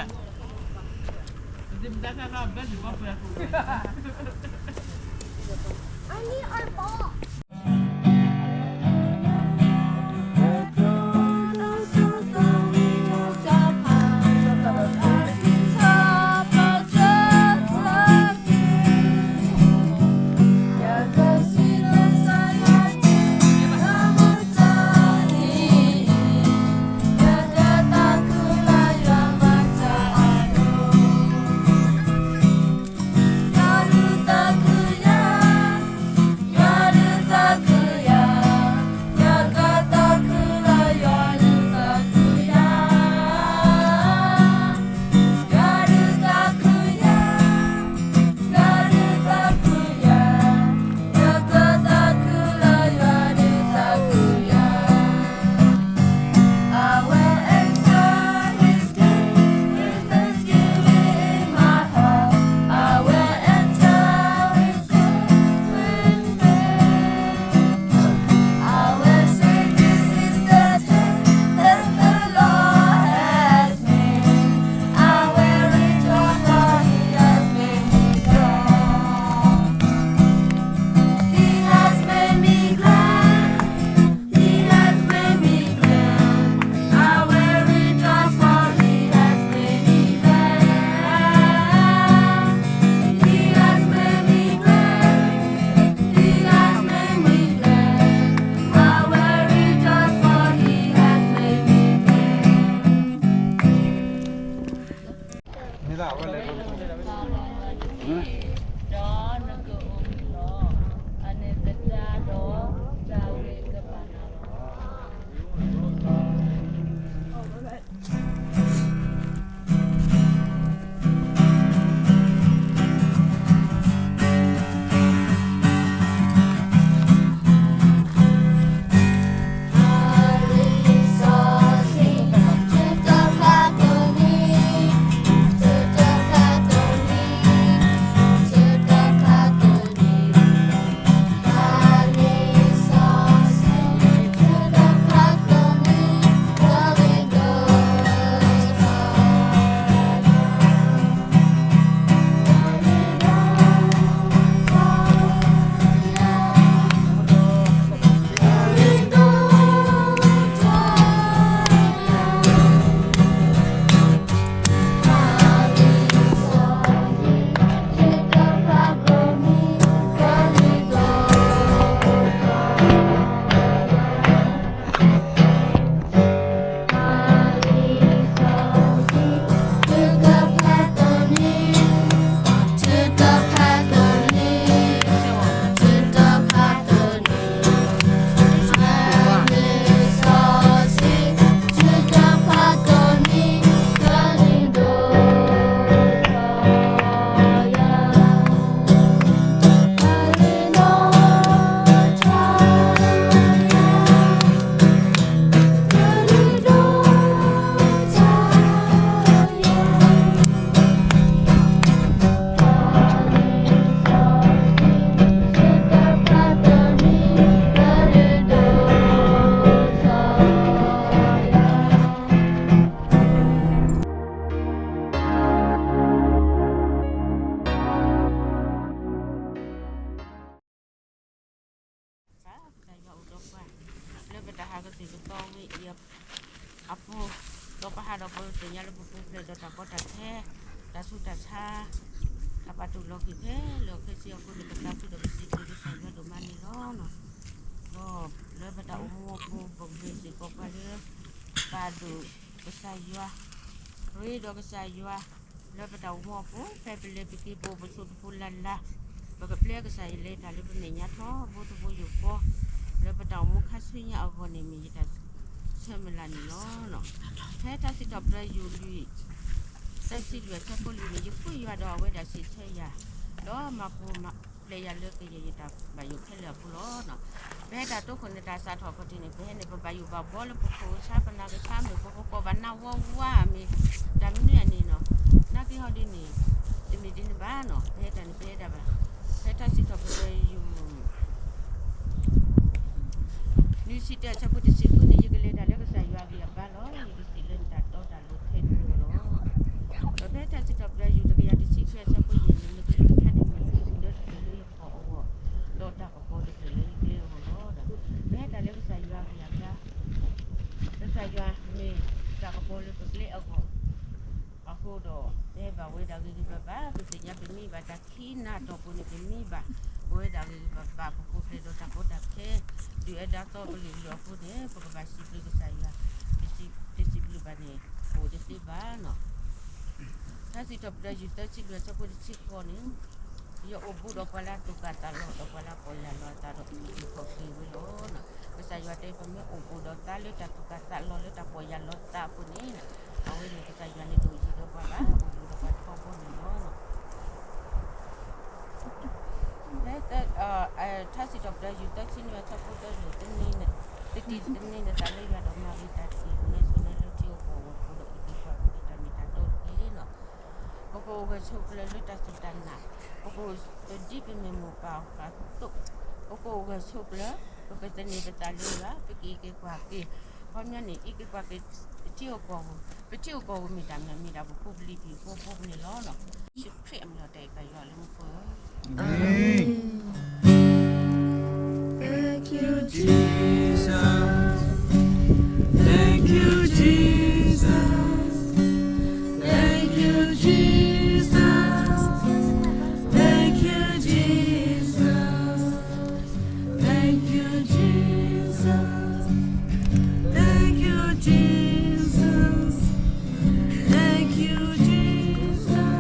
ဒီးနကအိၣ်မူလီၤ. အန့ၣ်သတးဒီးတၢ်ဂ့ၤကဘၣ်နၤလီၤ.ကစၢ်ယွၤအိၣ်ဒီးပှၤ လၢပတၢ်ဟးဂီၤသ့ၣ်ကသီဝံၤအံၤအပူၤ, ဒီးပဟးဒီးပသ့ၣ်ညါလၢပပူၤဖျဲးဒီးတၢ်ကီတၢ်ခဲ, တၢ်ဆူးတၢ်ဆါ, တၢ်ပာ်တ့ၢ်လီၤက့ၤဖဲလၢာ်ခဲဆ့အဃိန့ၣ် ပသးခုဒီးပစံးဘျုးကစၢ်ယွၤဒိၣ်မးန့ၣ်လီၤ. ဒီးလၢပတၢ်အိၣ်မူအပူၤ ပကမ့ၢ်စ့ၢ်ကီးပှၤလၢ ပာ်ဒိၣ်ကစၢ်ယွၤ, ရ့ဒီးကစၢ်ယွၤ, လၢပတၢ်အိၣ်မူအပူၤ ဖဲပလဲၤပက့ၤပအိၣ်ပဆိးတဖိလၢ်လၢ်, ပကပျဲကစၢ်ယွၤလၢတၢ်လၢပမဲာ်ညါထီဘိတဘိယူၢ်ဃီ, လၢပတၢ်အိၣ်မူခါဆူညါအဂီၢ်န့ၣ် မ့ၢ်ယတၢ်ဆၢမုၢ်လၢ်န့ၣ်လီၤ. ဖဲထါစံးထီၣ်ပတြၢၤယွၤလွံၢ် သၢဆံလွံၢ်အဆၢဖိလွံၢ်န့ၣ် ယဃုယွၤဒီးအဝဲဒၣ်စံးဆၢယၤ, ဒီးမၤပူၤမၤဖျဲးယၤလၢကယဲၢ်ယတၢ်ဘၣ်ယိၣ်ခဲလၢာ်အပူၤလီၤ. ပဟဲတၢ်တိခိၣ်န့ၣ် တၢ်စးထီၣ်ခီၣ်ထံးန့ၣ် ပဟဲန့ၣ် ပဘၣ်ယိၣ်ဘၣ်ဘှီလၢပခိၣ်ပဆါပနၢ်ကဆါမ့ၢ် ပကကိးဘၣ်နးဝါဝါမ့ၢ် တၢ်မနုၤအန့ၣ်နီၤ, နာ်က့ဟီဒ်န့ၣ် တမ့ၢ်ဒ်န့ၣ်ဘၣ်နီၤ, ပဟဲတၢ်န့ၣ် ပဟဲဒၣ်ဘၣ်. ဖဲထါစံးထီၣ်ပတြၢၤယွၤ နွံဆံတၢအဆၢဖိတဆံဃုန့ၣ် ယကလဲၤတၢ်လၢကစၢ်ယွၤအဂံၢ်အဘါလီၤ. ယကစံးလၢနတၢ်တီတၢ်လိၤထဲတလိၤလီၤ. ဒီးဖဲထါစံးထီၣ်ပတြၢၤယွၤတကယၤတဆံခွံအဆၢဖိယဲၢ်န့ၣ် နကလုၢ်ကထါန့ၣ်မ့ၢ်စံးလၢတၢ်လၢယဖီၣ်အဂီၢ်, ဒီးတၢ်ကပီၤတဖျၢၣ်လၢယကျဲအဂီၢ်လီၤ. ဒီးဖဲတၢ်လၢကစၢ်ယွၤအဂံၢ်အဘါ, ကစၢ်ယွၤမ့ၢ်တၢ်ကပီၤလၢပကျဲအဂီၢ် အဃိဒီး ပဟဲဘၣ်ဝဲဒၣ်ဂ့ၤဂ့ၤဘၣ်ဘၣ်, ပသ့ၣ်ညါပမံဘၣ်တၢ်ခံနၤတီၢ်ပူၤန့ၣ် ပမံဘၣ် ပဝဲဒၣ်ဂ့ၤဂ့ၤဘၣ်ဘၣ် ပပူၤဖျဲးဒီးတၢ်ကီတၢ်ခဲ ဒုၣ်အဲၣ်ဒၣ်သီကလုာ်ကလုာ်အဃိန့ၣ် ပကဘၣ်စံးဘျုးကစၢ်ယွၤ, တစံးဘျုးဘၣ်န့ၣ် အိၣ်တသ့ဘၣ်နီၤ. ထါစံးထီၣ်ပတြၢၤယွၤသၢဆံလွံၢ်အဆၢဖိတဆံဃိးန့ၣ် ယအိၣ်ဘူးဒီးပှၤလၢအသူၣ်ကၢ်သးလီၤ ဒီးပှၤလၢအပီၢ်ယၢ်လီၤအသးဒီး အုၣ်က့ၤခီၣ်က့ၤဝဲလီၤ. ကစၢ်ယွၤတဲ ပမ့ၢ်အိၣ်ဘူးဒီးသးလၢတၢ်သူၣ်ကၢ်သးလီၤလၢတၢ်ပီၢ်ယၢ်လီၤသးအဃိန့ၣ် အဝဲန့ၣ်ကစၢ်ယွၤန့ၣ်တအိၣ်ယံၤဒီးပှၤဘၣ်, အိၣ်ဘူးဒီးပှၤထီဘိန့ၣ်လီၤ. ဖဲ ထါစံးထီၣ်ပတြၢၤယွၤသၢဆံနွံအဆၢဖိတၢန့ၣ် တနံၤန့ၣ် တနံၤန့ၣ်သးလၢယွၤဒီးမၤဂ့ၤတၢ်တက့ၢ် နဲဆိနဲလၢထံဧိၤကီၢ်ဧိၤအဃိဒီး အုၣ်က့ၤခီၣ်က့ၤတၢ်မ့ၢ်တၢ်တီတက့ၢ်နီၤ. ပကအိၣ်ဂၢၢ်ဆိးကျၢၤလၢတၢ်စူၢ်တၢ်နာ်, ပကဒ်ပမ့ၢ်မိၢ်ပၢ်အသိး, ပကအိၣ်ဂၢၢ်ဆိးကျၢၤ, ပကသန့ၤပသးလၢယွၤ, ပကအံးက့ၤကွၢ်က့ၤ, ခီပညီန့ၣ် အံးက့ၤကွၢ်က့ၤ ပထံဧိၤကီၢ်ဧိၤ, ပထံဧိၤကီၢ်ဧိၤမ့ၢ်တၢ်မနုၤ မ့ၢ်ဒၣ်ပဖိပလံၤတံၤဖိဖိန့ၣ်လီၤ. ယ့ၣ်ၡူးခရံာ်အမံၤလီၤတဲာ်ကစၢ်ယွၤလၢမူခိၣ်ဧၢ. Amen. Thank you, Jesus. Thank you, Jesus. Thank you, Jesus. Thank you, Jesus. Thank you, Jesus. Thank you, Jesus. Thank you, Jesus.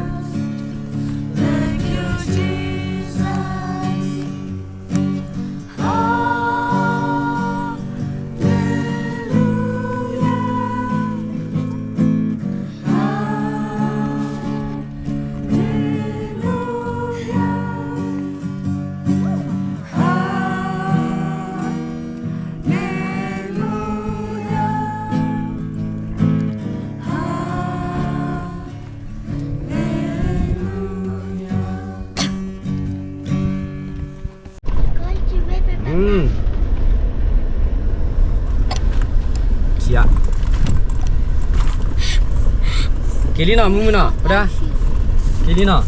က့ၤလံနီၤ မုၢ်မုၢ်နီၤ ပဒၣ်, က့ၤလံနီၤ.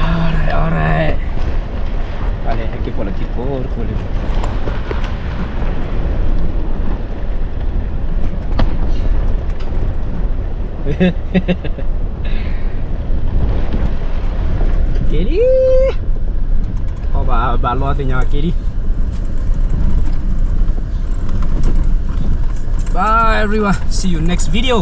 All right, all right. ပလဲၤဟဲက့ၤပိာ်လီၤက့ၤဖိတခိၣ်လံ. က့ၤလံ, အီၣ်ဘၣ်ဘၣ်လီၤသ့ၣ်ညါက့ၤလံ. Bye everyone, see you next video.